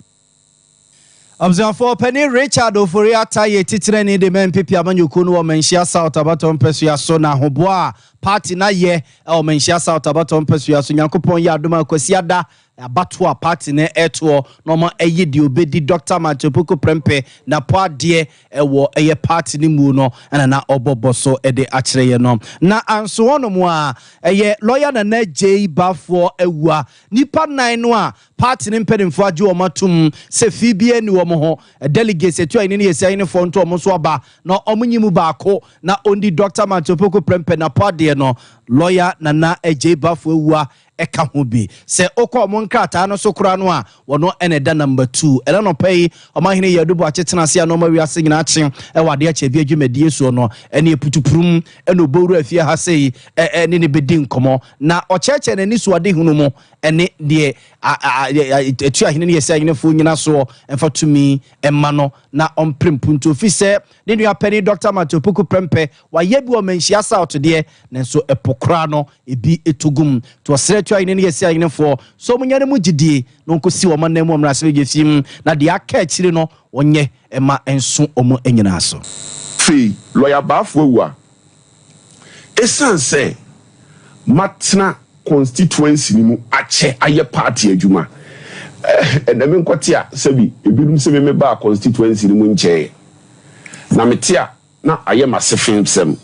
A: Abusuafoɔ panin Richard Ofori Atta yɛ titenani de ma NPP amanyɔkuo no wɔ Manhyia South abatoɔ mpasua so na ahoboa a party no ayɛ wɔ Manhyia South abatoɔ mpasua so. Nyankopɔn yɛ adom a Kwasiada abatoɔ a party no retoɔ na wɔn ayi deɛ ɔbɛdi Dɔkta Martin Opoku Prempeh Napo adeɛ wɔ ɛyɛ party no mu no ɛna na ɔbɔ bɔ so de akyerɛ yɛn no. Na anso hɔnom a ɛyɛ Lawyer Nana Adjei Baffour Awua, nnipa nnan no a party no mpanimfoɔ agye wɔn atom sɛ fi biara nni wɔn ho, delegates atuayi ne yɛsi ahenefoɔ nto wɔn so aba na wɔn nyi mu baako na ɔndi Dɔkta Martin Opoku Prempeh Napo adeɛ no, Lawyer Nana Adjei Baffour Awua ɛka ho bi. Sɛ wokɔ ɔmo nkrataa no so koraa no a, wɔno ɛna ɛda number 2. Ɛna nɔpɛ yi ɔmahene yɛ adubu akyetena ase a na ɔma wiase nyinaa kye ɛwɔ adeɛ akyɛ bi adwumadie soɔ no ɛne eputupurum ɛna obowura afie ha sei ɛne ne bɛdi nkɔmmɔ na ɔkyerɛkyerɛ n'ani so ade hunu mu ɛne deɛ ɛtu ahene ne yɛsɛ ahenefoɔ nyina soɔ ɛmfa tumi ɛma no na ɔmpere mpuntu ofi sɛ ne nua panin Dr. Matthew Opoku Prempeh wayɛ bi wɔ Manhyia South deɛ, nanso ɛpo koraa no ebi eto gum nti ɔsrɛ tu ahene ne yɛsi ahenefoɔ so ɔmo nya ne mu gyidie na ɔnkɔsi wɔn anan mu ɔmmarahyɛbadwa fie mu na deɛ aka akyire no wɔnyɛ ɛma nso ɔmo nyinaa so.
H: Afei lɔya Baffour awu a, ɛsiane sɛ matena constituency no mu akyɛ ayɛ party adwuma, ɛnɛ me nkɔte a, sɛbi ebinom sɛ me mebaa constituency no mu nkyɛɛ na mete a na ayɛ m'asefem sɛm.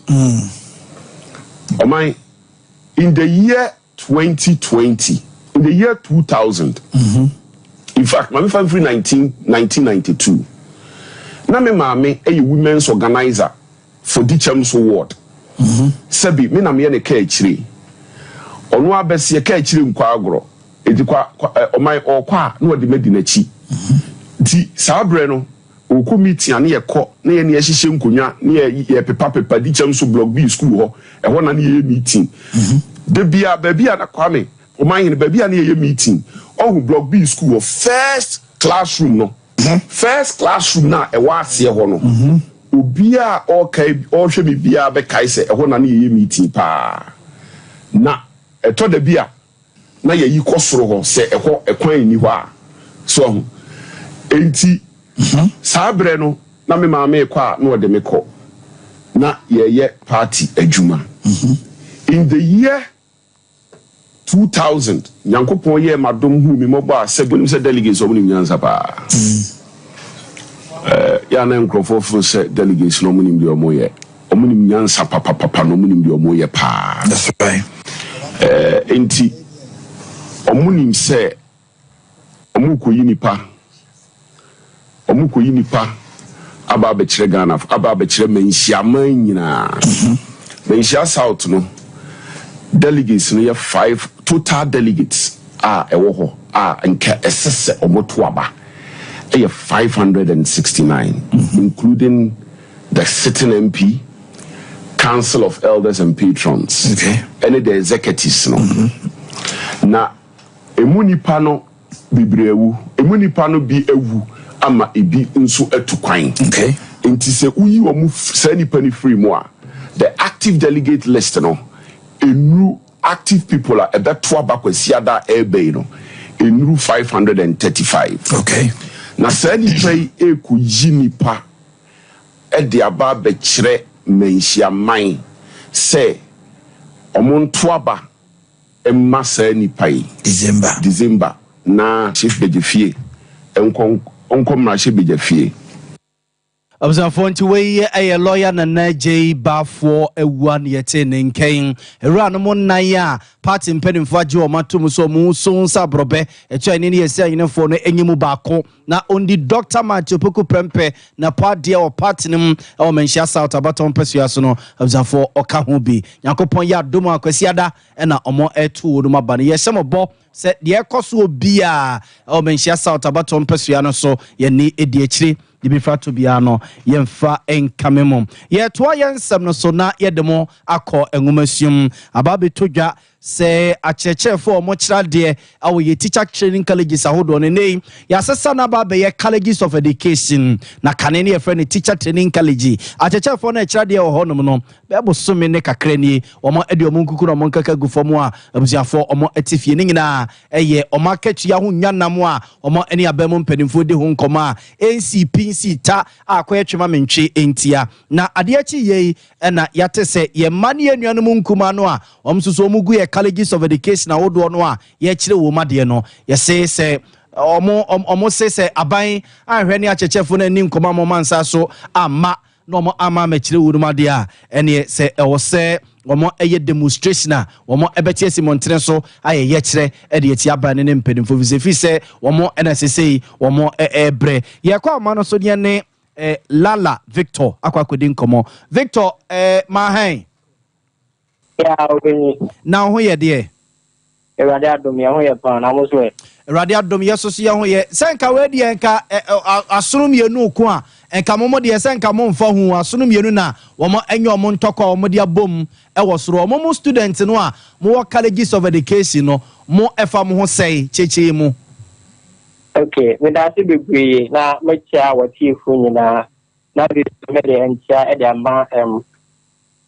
H: Ɔman, in the year 2020, in the year 2000, in fact, maame fa mfiri 19 1992 na me maame ɛyɛ women's organizer for Dichemso ward. Sɛbi me na meyɛ ne kaa akyire, ɔno abɛseɛ kaa akyire nkɔ agorɔ, eti kwa ɔman ɔkɔ a na ɔde madi n'akyi. Nti saa berɛ no ɔkɔ meeting a ne yɛkɔ na yɛ ne yɛhyehyɛ nkonnwa ne yɛ yɛpepa pepa Dichemso Block B school hɔ, ɛhɔ na ne yɛyɛ meeting de bia baabi a na Kwame ɔman hene baabi a ne yɛyɛ meeting ɔhu Block B school hɔ, first classroom no, first classroom na ɛwɔ aseɛ hɔ no, obiaa ɔkae ɔhwɛ me biara bɛkae sɛ ɛhɔ na ne yɛyɛ meeting paa. Na ɛtɔ da bi a na yɛyi kɔ soro hɔ sɛ ɛhɔ ɛkwan nni hɔ a so ahu. Enti saa berɛ no na me maame kɔ a na ɔde me kɔ na yɛyɛ party adwuma. In the year 2000, Nyankopɔn yɛɛ m'adom hu mi mmɔbɔ a, sɛ bonim sɛ delegates ɔmo nim nyansa paa. Yɛ na nkurɔfoɔ fo sɛ delegates no ɔmo nim deɛ ɔmo yɛ. Ɔmo nim nyansa papapapa na ɔmo nim deɛ ɔmo yɛ paa.
I: That's right.
H: Enti ɔmo nim sɛ ɔmo kɔyi nipa aba abɛkyerɛ Ghana, aba abɛkyerɛ Manhyiaman nyinaa. Manhyia South no delegates no yɛ five total delegates a ɛwɔ hɔ a nka ɛsɛ sɛ ɔmo to aba ɛyɛ 569, including the sitting MP, Council of Elders and Patrons ɛne the executives no. Na emu nipa no bebree awu, emu nipa no bi awu ama ebi nso atu kwan. Nti sɛ woyi wɔn saa nipa no firi mu a, the active delegate list no enuru active people a ɛbɛto aba Kwasiada a ɛreba yi no enuru 535. Na saa nipa yi ekɔyi nipa ɛde aba abɛkyerɛ Manhyiaman sɛ ɔmo nto aba mma saa nipa yi.
I: December.
H: December na chief bɛgye fie nkɔ nkɔ mmarahyɛ bɛgya fie.
A: Abusuafoɔ, nti wei ɛyɛ lawyer Nana Adjei Baffour Awua ne yɛte ne nkɛn. Awura no mo nnan a party mpanimfoɔ agye wɔn ato mu sɛ ɔmo so nsa aborɔbɛ ɛkyɛ ne ne yɛsi ahenefoɔ no enyi mu baako na ondi Dr. Matthew Opoku Prempeh na po adeɛ wɔ party no mu ɛwɔ Manhyia South abatɔn mpɛsua so no, abusuafoɔ, ɔka ho bi. Nyankopɔn yɛ adom a Kwasiada ɛna ɔmo ɛto wɔn mu aba no, yɛhyɛ mo bɔ sɛ deɛ ɛkɔ so obiaa ɛwɔ Manhyia South abatɔn mpɛsua no so, yɛne edi akyire de bi fa to biara no yɛmfa nkame mu. Yɛtoa yɛn nsɛm no so na yɛde mo akɔ nwomasua aba abɛtɔ dwa. Sɛ akyerɛkyerɛfoɔ a wɔkyerɛ adeɛ wɔ yɛ teacher training colleges ahodoɔ no, nnɛ yi yɛasesa no aba abɛyɛ colleges of education, na kane no yɛfrɛ no teacher training college. Akyerɛkyerɛfoɔ no a ɛkyerɛ adeɛ wɔ hɔnom no, bɛyɛ bosome ne kakra nie, wɔn de wɔn nkuku na wɔn nkaka gu fam a abusuafoɔ wɔn te fie. Ne nyinaa ɛyɛ wɔn akatua ho nwanam a wɔn ne aban mu mpanimfoɔ di ho nkɔmmɔ a ɛnsii pi nsii ta a akɔyɛ twema mentwe ntia. Na adeɛ akyi yei na yɛate sɛ yɛn mma ne yɛn nuanom nkumaa no a wɔn nso so wɔn gu yɛ colleges of education ahodoɔ no a yɛkyerɛ wɔn adeɛ no, yɛse sɛ wɔn wɔn se sɛ aban anhwɛ ne akyerɛkyerɛfoɔ no anni nkɔmmɔ ama wɔn ansa so amma na wɔn amma ammɛkyerɛ wɔn adeɛ a, ɛneɛ sɛ ɛwɔ sɛ wɔn yɛ demonstration a wɔn bɛte asi mmɔntene so ayɛ yɛkyerɛ de atia aban no ne mpanimfoɔ fi sɛ ɛfiri sɛ wɔn na sesei wɔn ɛrebrɛ. Yɛkɔ ahoma no so deɛ ne eh, Lala Victor akɔ akɔdi nkɔmmɔ. Victor, eh, maahan.
I: Ya, obɛnyi.
A: Na wo ho yɛ deɛ?
I: Awurade adom yɛn ho yɛ paa, na mo nso ɛ?
A: Awurade adom yɛ so so yɛn ho yɛ. Sɛ nka wei deɛ nka asono mmienu ko a, nka mo mo deɛ sɛ nka mo mfa ho. Asono mmienu na wɔn anya wɔn ntɔkwa a wɔn de abom wɔ soro. Wɔn mo student no a mo wɔ colleges of education no, mo ɛfa mo ho sɛe kyekyee mu.
I: Ok, medase bebree na mɛkyia w'atiefo nyinaa na afei nso mede nkyia de ama um,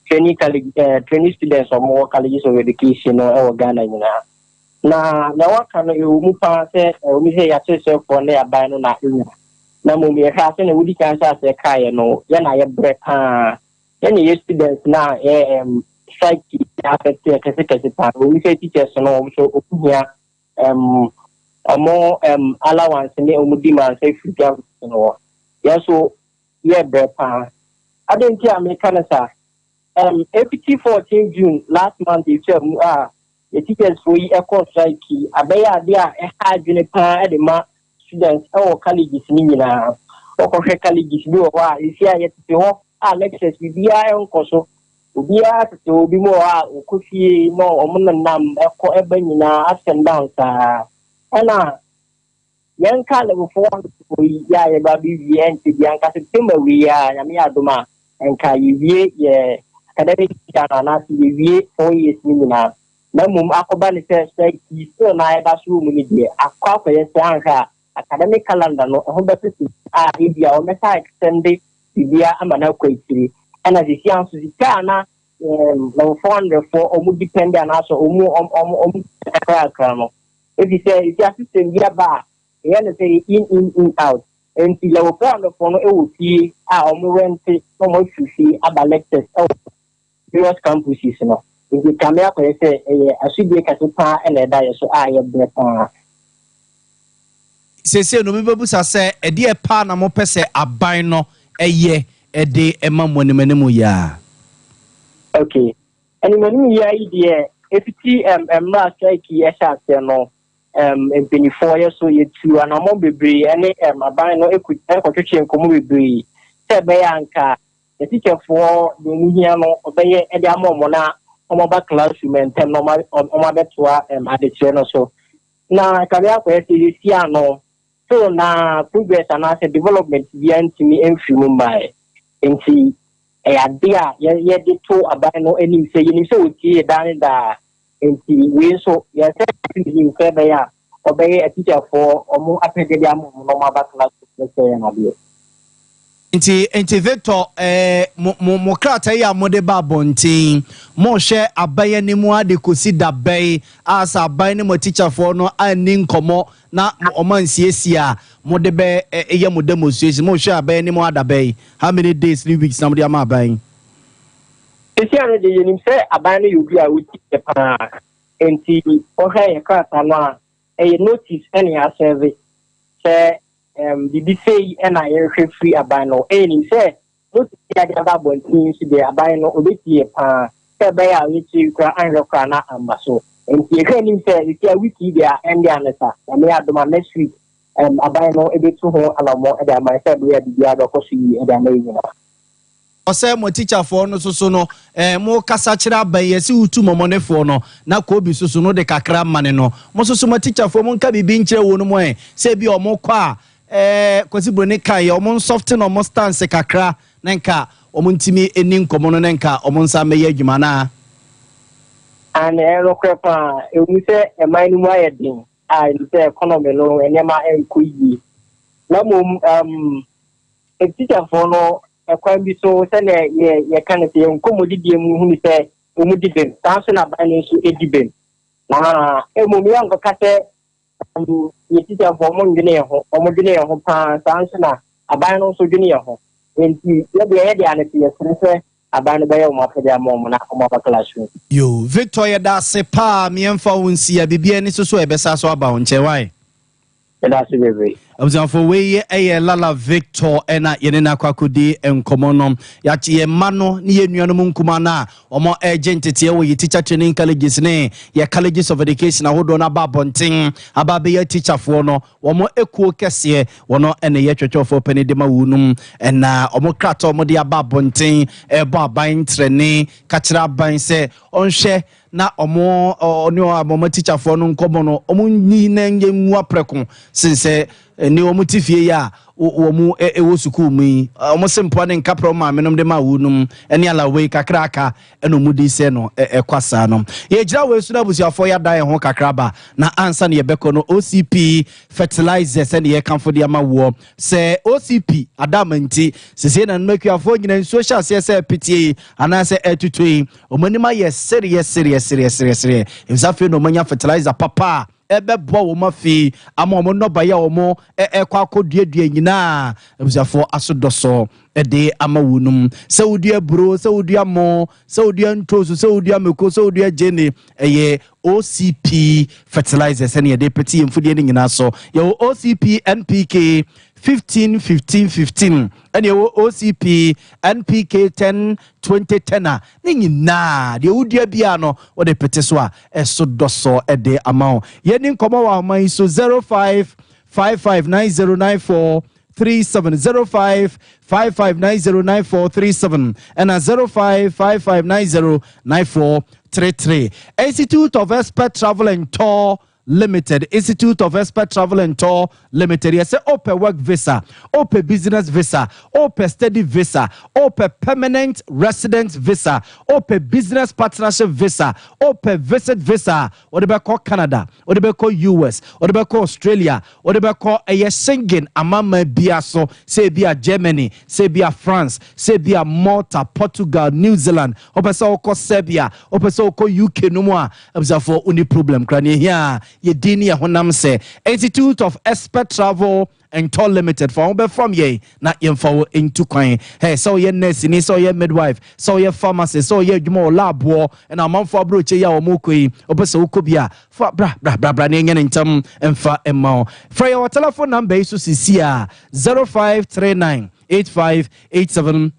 I: training college, training students a wɔwɔ colleges of education no wɔ Ghana nyinaa. Na nea waka no ɛwɔ mu paa sɛ ɛwɔ mu sɛ yɛakyerɛkyerɛfoɔ ne aban no na ɛnya. Na mmom yɛhwɛ a sɛnea wodi kan hyɛ aseɛ kaeɛ no, yɛn na yɛbrɛ paa. Yɛn na yɛ students no a yɛ um, strike yi affect yɛ kɛsekɛse paa. Ɛwɔ mu sɛ teachers no wɔn nso wɔn hia um, wɔn um, allowance ne wɔn demands afiri government no hɔ. Yɛn nso yɛbrɛ paa. Adɛn nti a meka no saa? Um, ɛfiti 14 June last month ɛtwa mu a yɛ teachers foɔ yi ɛkɔ strike yi, abɛyɛ adeɛ a ɛha adwene paa de ma students ɛwɔ colleges no nyinaa. Wɔkɔhwɛ colleges bi wɔ hɔ a, ɛsi a yɛtete hɔ a lectures biribiara ɛnkɔ so. Obiara tete hɔ, obi mu wɔ hɔ a wɔkɔ fie na wɔn nenam ɛkɔ ɛba nyinaa ups and downs saa. Ɛna Yɛnka level 4 yi yɛ a yɛba abɛwie ɛnkyɛ biara, nka September wei yi ara Nyame yɛ adom a nka yɛwie yɛ academic year no anaasɛ yɛwie 4 years no nyinaa. Na mmom akɔba ne sɛ strike yi still na ɛda so wɔ mu no deɛ, akɔ akɔyɛ sɛ anhwɛ a academic calendar no ɛho bɛsese a ebia wɔbɛsa extend biribiara ama no akɔ akyiri. Ɛna seesei ara nso sika a na level 400 foɔ wɔn depend anaasɛ wɔn kakrakra no, efisɛ efi system bi aba a ɛyɛ no sɛ in in in out, nti level 400 foɔ no wɔ fie a wɔn rent na wɔn afiri fie aba lectures wɔ various campuses no. Nti kame akɔyɛ sɛ ɛyɛ asodie kɛse paa ɛna ɛda yɛ so a yɛbrɛ paa.
A: Seesei no, obi bɛbusa sɛ, ɛdeɛ paa na mopɛ sɛ aban no ɛyɛ ɛde ɛma mo anim anim yi a?
I: Okay, anim anim yi yi deɛ, efiti mmerɛ strike yi ɛhyɛ aseɛ no, mpanyinfoɔ yɛ so yɛtu anammɔn bebree ɛne aban no ɛkɔtwetwe nkɔmmɔ bebree sɛ ɛbɛyɛ anka atikyafoɔ deɛ ɔmo hia no ɔbɛyɛ ɛde ama ɔmo na ɔmo aba classroom ntɛm na ɔmo abɛtoa adekyerɛ no so. Na kabe akɔyɛ sɛ yɛsi ano so na progress anaasɛ development biara ntumi mfiri mu mmaeɛ. Nti ɛyɛ ade a yɛde to aban no anim sɛ yɛnim sɛ wɔtie yɛ daa ne daa, nti wei nso yɛsɛ nim sɛ ɛbɛyɛ a ɔbɛyɛ atikyafoɔ ɔmo apɛgye de ama ɔmo na ɔmo aba classroom no sɛ yɛn adeɛ.
A: Nti Victor, mo krataa yi a mode ba abɔnten, mohwɛ aban anim ade kɔsi dabɛn a sɛ aban ne mo atikyafoɔ no anni nkɔmmɔ na ɔma nsiesie a mode bɛ ɛyɛ mo demonstration? Mohwɛ aban anim adabɛn, how many days ne weeks na mode ama aban?
I: Sisi ano deɛ, yɛnim sɛ aban no yɛ obi a ɔti yɛ paa, nti wɔhwɛ yɛ krataa no a, ɛyɛ notice ɛne yɛaserve sɛ biribi sei ɛna yɛrehwɛ firi aban no. Ɛyɛ sɛ notice yi ade aba abɔnten nso deɛ, aban no obɛtie yɛ paa sɛ ɛbɛyɛ a yɛkyiri kora anhwɛ kora na amba so. Nti yɛhwɛ anim sɛ ɛsi a week yi deɛ a ɛnde anesa Nyame yɛ adom a, next week aban no ɛbɛtu ho anammɔ ɛde ama sɛ ɛbɛyɛ a biribiara bɛkɔ so yie ɛde ama yɛ nyinaa.
A: Ɔsɛ mo tikyafoɔ no soso no, mo kasa kyerɛ aban yɛ sɛ wotu mɔmɔnefoɔ no na koobi soso no de kakra ma ne no. Mo soso mo tikyafoɔ, mo nka biribi nkyerɛ wɔ no mu sɛ bi ɔmo kɔ a, Kwasi Broni kan yɛ ɔmo nsoften ɔmo stance kakra na nka ɔmo ntumi ani nkɔmɔ no na nka ɔmo nsa mmɛyɛ adwuma naa.
I: Ane, ɛyɛ nokorɛ paa. Ɛwom sɛ ɛman no mu ayɛ den a ɛnim sɛ economy no nneɛma ɛnkɔ yie. Na mmom um, tikyafoɔ no ɛkwan bi so sɛdeɛ yɛ yɛka no sɛ yɛn nkɔmmɔdidie mu hunu sɛ wɔn di bem. Saa nso na aban no nso di bem. Na mmom yɛnkɔka sɛ um, yɛ tikyafoɔ wɔn ndwene yɛn ho, wɔn dwene yɛn ho paa. Saa nso na aban no nso dwene yɛn ho. Nti yɛdeɛ yɛde ano sɛ yɛsrɛ sɛ aban no bɛyɛ wɔn apɛde ama wɔn na wɔn aba classroom.
A: Yo, Victor, yɛda ase paa. Meɛmfa wo nsi a biribia ni so so a ɛbɛsa so aba wo nkyɛn wae.
I: Yɛda ase bebree.
A: Abusuafo, wei yɛ Lala Victor ɛna yɛne no akɔ akɔdi nkɔmmɔ no. Yɛakye yɛn mma no ne yɛn nuanom nkumaa no a wɔn ɛregye nteteɛ wɔ yɛ teacher training colleges ne yɛ colleges of education ahodoɔ no aba abɔnten aba abɛyɛ teacherfoɔ no, wɔn ekuo kɛseɛ wɔn ɛna yɛ twɛtwɛfoɔ panin de ma wɔn ɛna wɔn krataa wɔn de aba abɔnten ɛrebɔ aban ntrɛne kakyerɛ aban sɛ ɔnhwɛ na ɔmo ɔne ɔmo tikyafoɔ no nkɔmɔ no ɔmo nyi na nyɛ ngu aprɛko sen sɛ ne ɔmo te fie yi a wɔn ɛwɔ sukuu mu yi. Ɔmo se mpoa ne nkaprɛ ɔmo maame nom de ma wo nom ɛne alawei kakraka ɛna ɔmo di sɛ no ɛkɔ saa no. Yɛgyina wɔ esu na abusuafoɔ yɛada yɛn ho kakra ba na ansa na yɛbɛkɔ no, OCP fertilizer sɛne yɛkamfo de ama woɔ sɛ OCP adama nti sesie na nnomakuafoɔ nyina nsuo hyɛ aseɛ sɛ ɛpetie yi anaasɛ ɛtutu yi, ɔmo anim ayɛ sereɛ sereɛ sereɛ sereɛ sereɛ ɛfisɛ afei na ɔmanya fertilizer papa a ɛbɛboa wɔn afei ama wɔn nnɔbaeɛ a wɔn ɛkɔ akɔduadua nyinaa. Abusuafoɔ, aso dɔ so ɛde ama wo nom sɛ wodua buro, sɛ wodua mo, sɛ wodua ntoso, sɛ wodua mako, sɛ wodua gyeene, ɛyɛ OCP fertilizer sɛne yɛde pete yɛn mfudie no nyinaa so. Yɛwɔ OCP NPK 15 15 15 ɛne yɛwɔ OCP NPK 10 20 10 a ne nyinaa deɛ wodua bia no wode pete so a ɛso dɔ so ɛde ama wo. Yɛni nkɔmmɔ wɔ ahoma yi so 05 55 9094 37, 05 55 90 94 37 ɛna 05 55 90 94 33. Institute of Expert Travel and Tour Limited, Institute of Expert Travel and Tour Limited, yɛsɛ wopɛ work visa, wopɛ business visa, wopɛ study visa, wopɛ permanent resident visa, wopɛ business partnership visa, wopɛ visit visa, wode bɛkɔ Canada, wode bɛkɔ US, wode bɛkɔ Australia, wode bɛkɔ ɛyɛ Schengen amama bia so, sɛ ebi a Germany, sɛ ebi a France, sɛ ebi a Malta, Portugal, New Zealand, wopɛ sɛ wokɔ Serbia, wopɛ sɛ wokɔ UK no mu a, abusuafoɔ, woni problem kora ne ɛhia a yɛdin ne yɛ honam sɛ Institute of Expert Travel and Tour Limited. Fa ho bɛfam yɛn na yɛmfa wo ntu kwan. Hey, sɛ woyɛ nurse ni, sɛ woyɛ midwife, sɛ woyɛ pharmacist, sɛ woyɛ adwuma wɔ lab wɔ ɛna amanfoɔ aburokye yi a wɔn kɔ yi, wopɛ sɛ wokɔ bi a, fa bra bra bra bra ne ɛnyɛ ne ntam mfa mma wo. Frɛ yɛ wɔ telephone number yi so sisi a 0539 85 87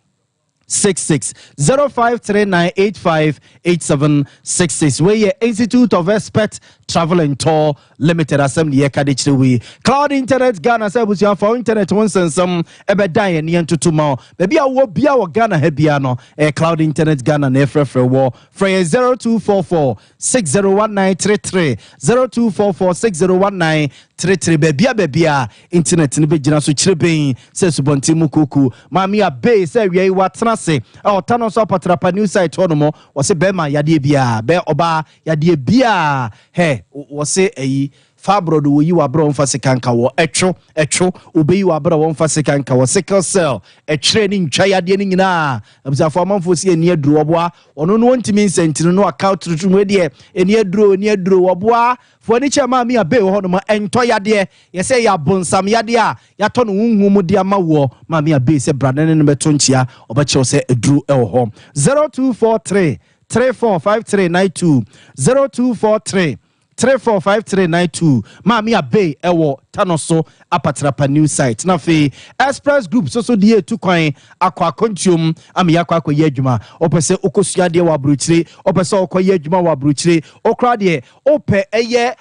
A: 66, 0539 85 87 66. Wei yɛ Institute of Expert Travel and Tour Limited asɛm ne yɛka de kyerɛ wei. Cloud Internet Ghana sɛ abusuafoɔ, internet ho nsɛnsɛm ɛbɛdan yɛ ne yɛntoto ma wo. Baabi a wɔ bia wɔ Ghana ha bia no, ɛyɛ Cloud Internet Ghana na ɛfrɛfrɛ wɔ. Frɛ yɛ 0244 601933, 0244 601933. Baabi a baabi a internet no bɛgyina so kyerɛ bɛn sɛ asubɔnten mu kuku. Maame abee sɛ awia yi watena ase a ɔta no nso apatrapa new site hɔ nom. Wɔse bɛrima yadeɛ biaa bɛ ɔbaa yadeɛ biaa hɛ, wɔse ayi fibroid, wɔyi wɔ aberɛ wɔmfa sika nka wɔ ɛtwo ɛtwo, wobɛyi wɔ aberɛ wɔmfa sika nka wɔ sickle cell ɛtwerɛ ne ntwa yadeɛ no nyinaa. Abusuafoɔ, amanfoɔ si ani aduro wɔboa ɔno no wɔntumi nsɛntini no aka turutu mu deɛ ani aduro ani aduro wɔboa foɔ ani kyerɛ. Maame abe wɔ hɔ nom ɛntɔ yadeɛ yɛsɛ yɛ abonsam yadeɛ a yɛatɔ no honhom mu de ama woɔ. Maame abe sɛ brane ne no bɛto nkyia, ɔbɛkyerɛw sɛ aduro ɛwɔ hɔ. 0243 345392, 0243 345392. Maame abe ɛwɔ Tano so apatrapa new site. Na afei Express Group so so deɛ etu kwan akɔ akɔntuom ama yɛakɔ akɔyɛ adwuma. Ɔpɛ sɛ wokɔsua adeɛ wɔ aburokyire, ɔpɛ sɛ ɔkɔyɛ adwuma wɔ aburokyire, ɔkora deɛ wopɛ ɛyɛ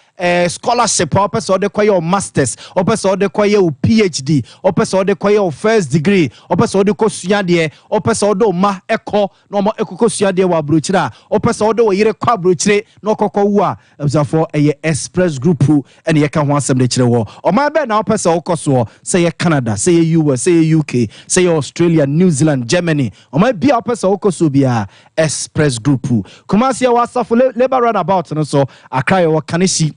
A: scholarship a wopɛ sɛ ɔde kɔyɛ wo masters, wopɛ sɛ ɔde kɔyɛ wo PhD, wopɛ sɛ ɔde kɔyɛ wo first degree, wopɛ sɛ ɔde kɔsua adeɛ, wopɛ sɛ ɔde wo ma ɛkɔ na ɔma ɛkɔkɔ sua adeɛ wɔ aburokyire a, wopɛ sɛ ɔde wo yere kɔ aburokyire na ɔkɔkɔ wu a, abusuafoɔ, ɛyɛ Express Group ɛne yɛka ho asɛm de kyerɛ wɔ. Ɔman bɛn na wopɛ sɛ wokɔ soɔ? Sɛ yɛ Canada, sɛ yɛ US, sɛ yɛ UK, sɛ yɛ Australia, New Zealand, Germany, ɔman bi a wopɛ sɛ wokɔ soɔ biara, Express Group. Kumasi yɛwɔ Asafo Labour Runabout no so, Accra yɛwɔ Kaneshie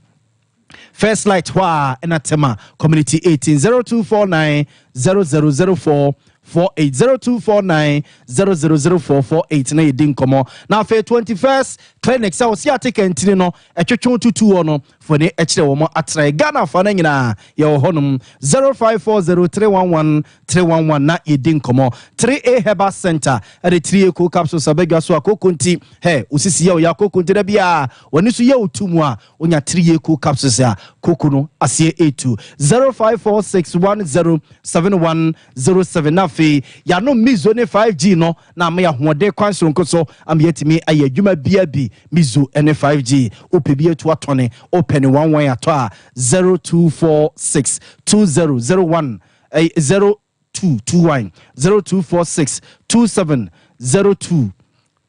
A: First Light hɔ a ɛna Tema Community 18. 0249 0004 48, 0249 000448 na yɛdi nkɔmmɔ. Na afei 21st Clinic sɛ wɔsi ate kɛntini no ɛtwetwe tutu hɔ no foni ɛkyerɛ wɔn atenae Ghana fa no nyinaa, yɛwɔ hɔnom. 0540 311 311 na yɛdi nkɔmmɔ. 3A Herbal Center ɛde 3A co capsules abɛdwa so a koko nti hɛ osisi yɛ ɔyɛ akoko nti da bi a wɔne so yɛ otu mu a wonya 3A co capsules a koko no aseɛ etu. 0546107107. Na afei yɛanom Mizo ne 5G no na ama yɛ ahoɔden kwan soronko so ama yɛatumi ayɛ adwuma bia bi. Mizo ne 5G, wopɛ bi atu atɔne, wopɛ ne 11 atɔ a, 0246 2001 0221, 0246 2702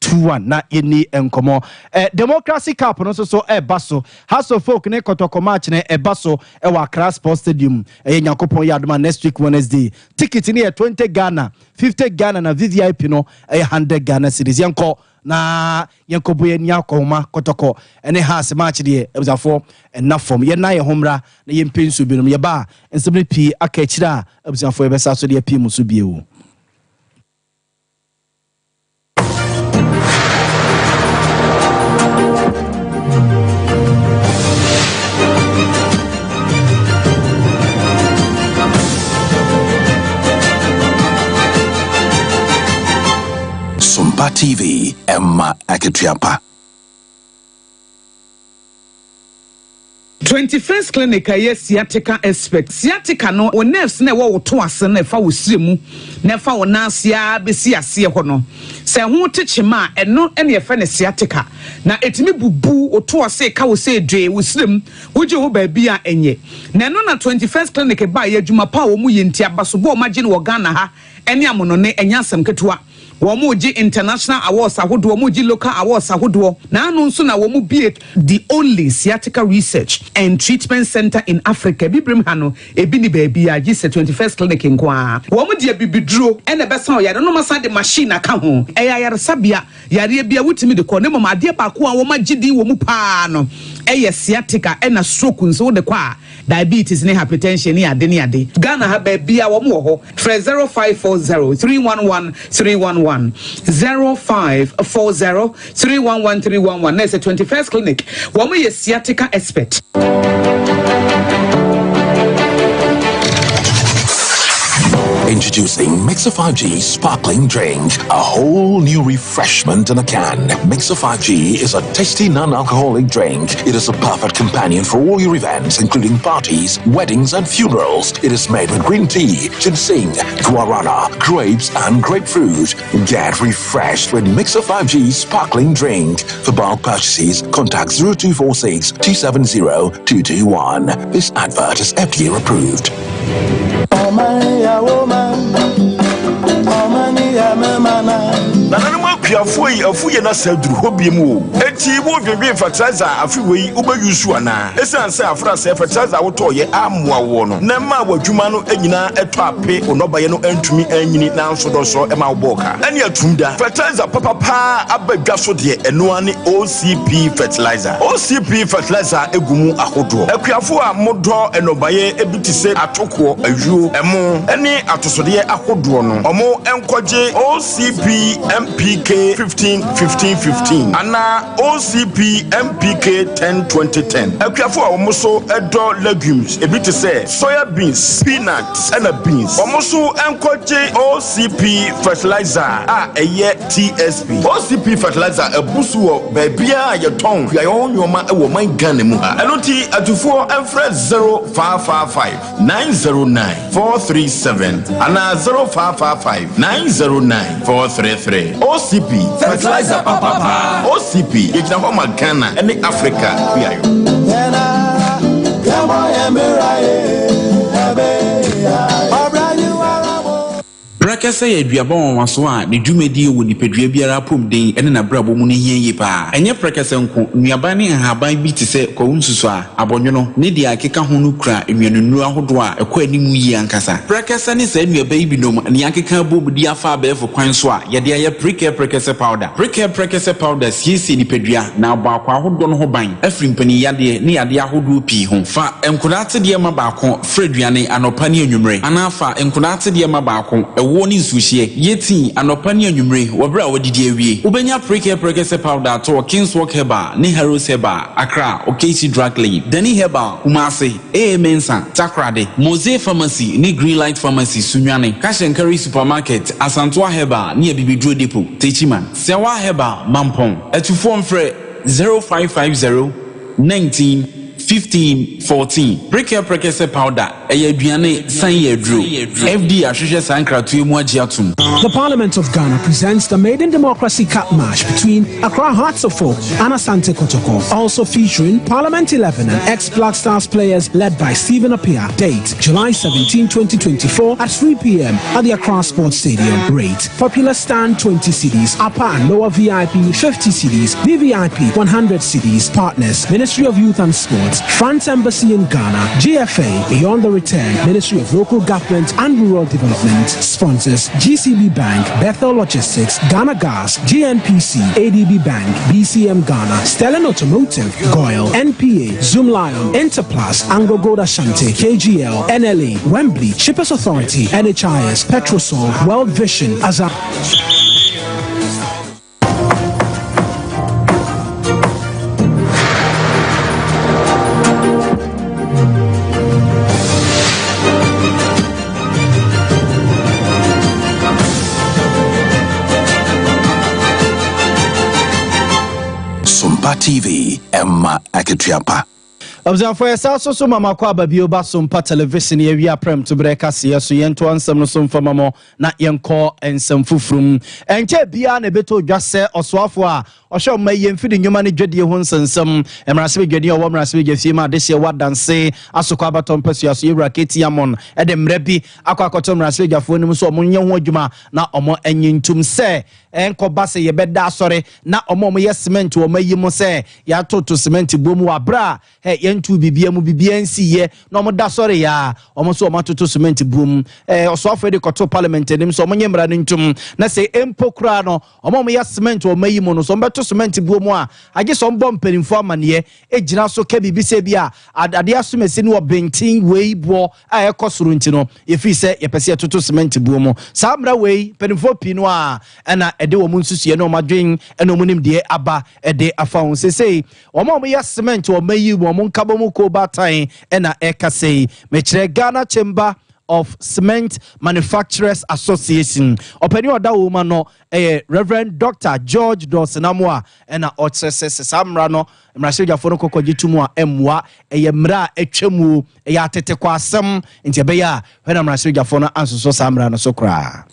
A: 21 na yɛni nkɔmmɔ. Democracy Cup no nso so ɛba so. Hearts of Oak ne Kɔtɔkɔ match no ɛba so ɛwɔ Accra Sports Stadium. Ɛyɛ Nyankopɔn yɛ adoma next week Wednesday. Ticket no yɛ 20 Ghana, 50 Ghana, na VVIP no ɛyɛ 100 Ghana cedis. Yɛnkɔ na yɛnkɔbɔ yɛn ni akɔhoma. Kɔtɔkɔ ɛne Hearts match deɛ, abusuafoɔ, ɛna fam yɛna yɛn ho mmra na yɛmpɛ nsuo binom. Yɛba a, nsɛm no pii aka akyire a, abusuafoɔ, yɛbɛsa so deɛ pii mu so bio.
G: Sompa TV, Emma Akituapa.
J: 21st Clinic a ɛyɛ sciatica expert. Sciatica no, wo nerves na ɛwɔ wo to ase na ɛfa wo srɛ mu na ɛfa wo nan ase ara bɛsi aseɛ hɔ no, sɛ ɛho te kyema a, ɛno na yɛfrɛ no sciatica. Na ɛtumi bubu wo to ase, ka wo sɛ dwee wo srɛ mu, wogye ho baabi a ɛnyɛ. Na ɛno na 21st Clinic baeɛ, adwuma pa a wɔn yɛ nti, abasobɔ a wɔagye no wɔ Ghana ha ne amonone, ɛnyɛ asɛm ketewa. Wɔregye international awards ahodoɔ, wɔregye local awards ahodoɔ. Na ano nso na wɔbue the only sciatica research and treatment center in Africa. Abibirem ha no, ebi ni baabiara gye sɛ 21st Clinic nko ara. Wɔde abibiduro na ɛbɛsa ɔyare no, na wɔasan de machine aka ho. Ɛyɛ ayaresabea, yareɛ biara wotumi de kɔ. Na mmom adeɛ baako a wɔagye din wɔ mu pa ara no yɛ sciatica, ɛna stroke nso wode kɔ a, diabetes ne hypertension ne ade ne ade. Ghana ha baabiara wɔn wɔ hɔ. Frɛ 0540 311 311, 0540 311 311. Na ɛsɛ 21st Clinic, wɔn yɛ sciatica expert.
G: Introducing Mixer 5G Sparkling Drink, a whole new refreshment in a can. Mixer 5G is a tasty non-alcoholic drink. It is a perfect companion for all your events, including parties, weddings, and funerals. It is made with green tea, ginseng, guarana, grapes, and grapefruit. Get refreshed with Mixer 5G Sparkling Drink. For bulk purchases, contact 0246 270 221. This advert is FDA approved.
H: Nananom akuafoɔ yi, afu yɛ n'asa aduru hɔ biem o. Enti wodwendwen fertilizer a afe wei wobɛyi so anaa? Esiane sɛ afrasɛɛ fertilizer a wotɔɔyɛ ammoa woɔ no na ɛmaa w'adwuma no nyinaa ɛtɔ ape, wo nnɔbaeɛ no antumi anyini nanso dɔsɔ ɛma wobɔɔ ka. Ɛne atum da. Fertilizer papa paa aba dwa so deɛ, ɛno ara ne OCP fertilizer. OCP fertilizer gu mu ahodoɔ. Akuafoɔ a modɔ nnɔbaeɛ bi te sɛ atokoɔ, ayuo, ɛmo ne atosodeɛ ahodoɔ no, ɔmo nkɔgye OCP MPK 15 15 15 anaa OCP MPK 10 20 10. Akuafoɔ a wɔn so dɔ legumes ebi te sɛ soya beans, peanuts ɛna beans, wɔn nso nkɔgye OCP fertilizer a ɛyɛ TSP. OCP fertilizer abu so wɔ baabiara a yɛtɔn kuayɔ ho nneɛma wɔ ɔman Ghana mu ha. Ɛno nti atufoɔ mfrɛ 0555 909 437 anaa 0555 909 433. OCP fertilizer papapa. OCP, yɛgyina hɔ ma Ghana ne Africa kuayɔ.
K: Prɛkɛsɛ yɛ aduaba nwanwaso a ne dwumadie wɔ nipadua biara apɔmuden ne n'abrabɔ mu no hia yie pa ara. Ɛnyɛ prɛkɛsɛ nko, nnuaba ne nhaban bi te sɛ kwawu nsusuaa, abɔnwono, ne deɛ ɛkeka ho no kura nnuanennuro ahodoɔ a ɛkɔ anim yie ankasa. Prɛkɛsɛ ne saa nnuaba yi binom na yɛakeka abom de afa abɛɛfo kwan so a yɛde ayɛ Prekɛ Prɛkɛsɛ Powder. Prekɛ Prɛkɛsɛ Powder siesie nipadua na abɔ akwaa ahodoɔ no ho ban afiri mpaninyadeɛ ne yadeɛ ahodoɔ pii ho. Fa nkwadaa atedeɛ ma baako Fra aduane anɔpa ne anwummere, anaa fa nkwadaa atedeɛ ma baako, ɛwoɔ ne nsuohyeɛ. Yɛ tii anɔpa ne anwummere wɔ berɛ a woadidi awie. Wobɛnya Prekɛ Prɛkɛsɛ Powder atɔ wɔ Kingswalk Herbal ne Harrows Herbal, Accra, Okaishie Drug Lane, Dani Herbal, Kumasi, AA Mensah, Takoradi, Mosey Pharmacy ne Greenlight Pharmacy, Sunyani, Cash and Carry Supermarket, Asantoa Herbal ne Abibiduro Depot, Techiman, Sɛwa Herbal, Mampong. Atufoɔ mfrɛ 0550 19 15 14. Prekɛ Prɛkɛsɛ Powder, ɛyɛ aduane, san yɛ aduro. FDA ahwehwɛ saa nkratoɔ yi mu agye atom.
L: The Parliament of Ghana presents the Maiden Democracy Cup match between Accra Hearts of Oak and Asante Kotoko. Also featuring Parliament 11 and ex-Black Stars players led by Stephen Appiah. Date, July 17, 2024 at 3 p.m. at the Accra Sports Stadium. Rate, Popular Stand 20 cedis, Upper and Lower VIP 50 cedis, VVIP 100 cedis. Partners, Ministry of Youth and Sports, France Embassy in Ghana, GFA, Beyond the Return, Ministry of Local Government and Rural Development. Sponsors, GCB Bank, Bethel Logistics, Ghana Gas, GNPC, ADB Bank, BCM Ghana, Stellan Automotive, Goyle, NPA, Zoom Lion, Interplus, Anglo Gold Ashanti, KGL, NLA, Wembley, Shippers Authority, NHIS, Petrosol, World Vision, Azar.
M: Sompa TV, Emma Akatua
A: Abusuafoɔ yɛsan so so ma makɔ aba bio ba Sompa Television yɛwie aprɛm to berɛ kaseɛ so yɛntoa nsɛm no so mfa ma mo na yɛnkɔ nsɛm foforɔ mu. Ɛnkyɛ biara na ɛbɛtɔ dwa sɛ ɔsoafoɔ a ɔhwɛ ɔma yie mfidi nnwuma ne dwadie ho nsɛnsɛm mmarahyɛbadwani a ɔwɔ mmarahyɛbadwa fie ma adehyeɛ wɔ adanse asokɔ abatɔ mpasua so yɛwura KT Amon de mmerɛ bi akɔ akɔto mmarahyɛbadwafoɔ anim sɛ wɔn nyɛ ho adwuma na wɔn anyi ntom sɛ ɛnkɔba sɛ yɛbɛda asɔre na wɔn a wɔyɛ cement wɔ wɔn ayi mu sɛ yɛatoto cement buo mu wɔ aberɛ a hɛ yɛntuu biribiara mu biribiara nsiiɛ na wɔn da sɔre yɛ a wɔn nso wɔn atoto cement buo mu. Ɛɛ ɔsoafoɔ de kɔto parliament anim sɛ wɔn nyɛ mmara no ntom na sɛ mpo koraa no wɔn a wɔyɛ cement wɔ wɔn ayi mu no sɛ wɔbɛto cement buo mu a agye sɛ wɔbɔ mpanimfoɔ amaneɛ gyina so ka biribi sɛ bi a adeɛ asomasi no wɔ benten wei boɔ a ɛkɔ soro nti no yɛfiri sɛ yɛpɛ sɛ yɛtoto cement buo mu. Saa mmara wei mpanimfoɔ pii no a ɛna ɛde wɔn nsusuiɛ ne wɔn adwen ne wɔn nimdeɛ aba de afa ho. Seesei wɔn a wɔyɛ cement wɔ ɔman yi mu wɔn nkabom kuo baatan na ɛrekasa yi. Mekyerɛ Ghana Chamber of Cement Manufacturers Association. Ɔpanin a ɔda wɔn ano yɛ Rev. Dr. George Dawson Amoah ɛna ɔkyerɛ sɛ sɛ saa mmara no mmarahyɛbadwafoɔ no kɔkɔgye to mu a ɛmmoa, ɛyɛ mmara a atwa mu, ɛyɛ atetekɔ asɛm, nti ɛbɛyɛ a hwɛ na mmarahyɛbadwafoɔ no ansosɔ saa mmara no so koraa.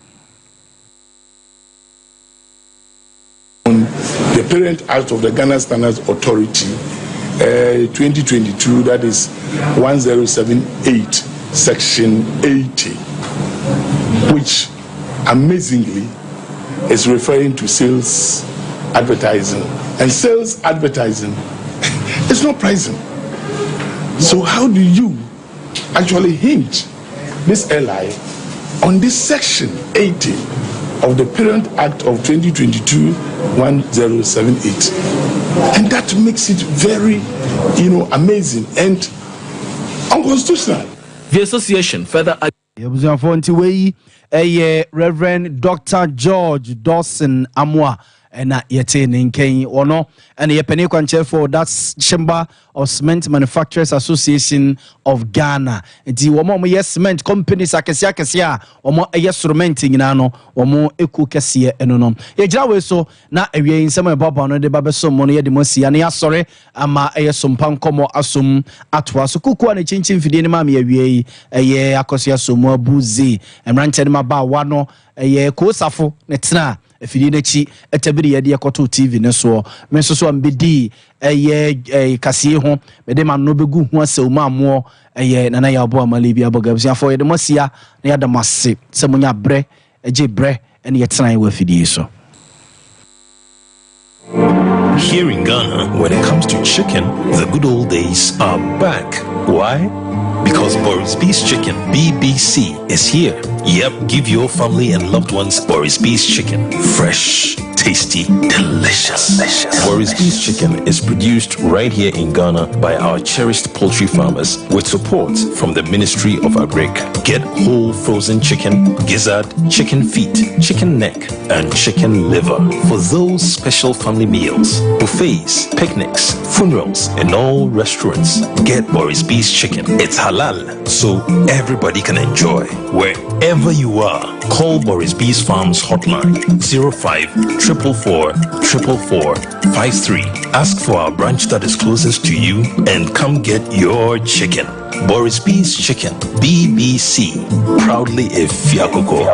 F: On the parent act of the Ghana Standards Authority, uh, 2022, that is 1078, section 80, which amazingly is referring to sales advertising. And sales advertising is not pricing. So how do you actually hinge this LI on this section 80 of the Parent Act of 2022 1078? And that makes it very, you know, amazing and unconstitutional.
N: The association further
A: Abusuafoɔ nti wei yɛ Rev. Dr. George Dawson Amoah ɛna yɛte ne nkɛn ɔno ɛna yɛ panin kwankyerɛfoɔ that Chamber of Cement Manufacturers Association of Ghana nti wɔn a wɔyɛ cement companies akɛseɛ akɛseɛ a wɔn ɛyɛ soromɛnt nyinaa no wɔn ekuo kɛseɛ ɛno no yɛgyina wei so na awia yi nsɛm a ɛboaboa no de ba bɛsom mo no yɛde mo asi ano yɛasɔre ama ɛyɛ sompa nkɔmmɔ asom atoa so kuku a ne kyinkyin mfidie no maa me awia yi ɛyɛ akɔso asom abu zi mmeranteɛ no mabaawa no ɛyɛ koosafo ne tena afidie no akyi ɛtabiri yɛde ɛkɔto tv no soɔ me nso so a mbɛdii ɛyɛ ɛyɛ kaseɛ ho mede ma no bɛgu ho asɛw mu amoɔ ɛyɛ nana yɛ ɔbɔ amale bi abɔ gabusuafoɔ yɛde mo asia na yɛada mo ase sɛ monya berɛ gye berɛ ne yɛtenae wɔ afidie so.
O: Here in Ghana, when it comes to chicken, the good old days are back. Why? Because Boris B's Chicken, BBC, is here. Yep, give your family and loved ones Boris B's Chicken. Fresh, tasty, delicious. delicious. Boris B's Chicken is produced right here in Ghana by our cherished poultry farmers with support from the Ministry of Agric. Get whole frozen chicken, gizzard, chicken feet, chicken neck, and chicken liver for those special family meals, buffets, picnics, funerals, and all restaurants. Get Boris B's Chicken. It's halal, so everybody can enjoy. Wherever you are, call Boris B's Farms hotline 05 444 444 53. Ask for our branch that is closest to you and come get your chicken. Boris B's Chicken, BBC. Proudly a Fiakoko.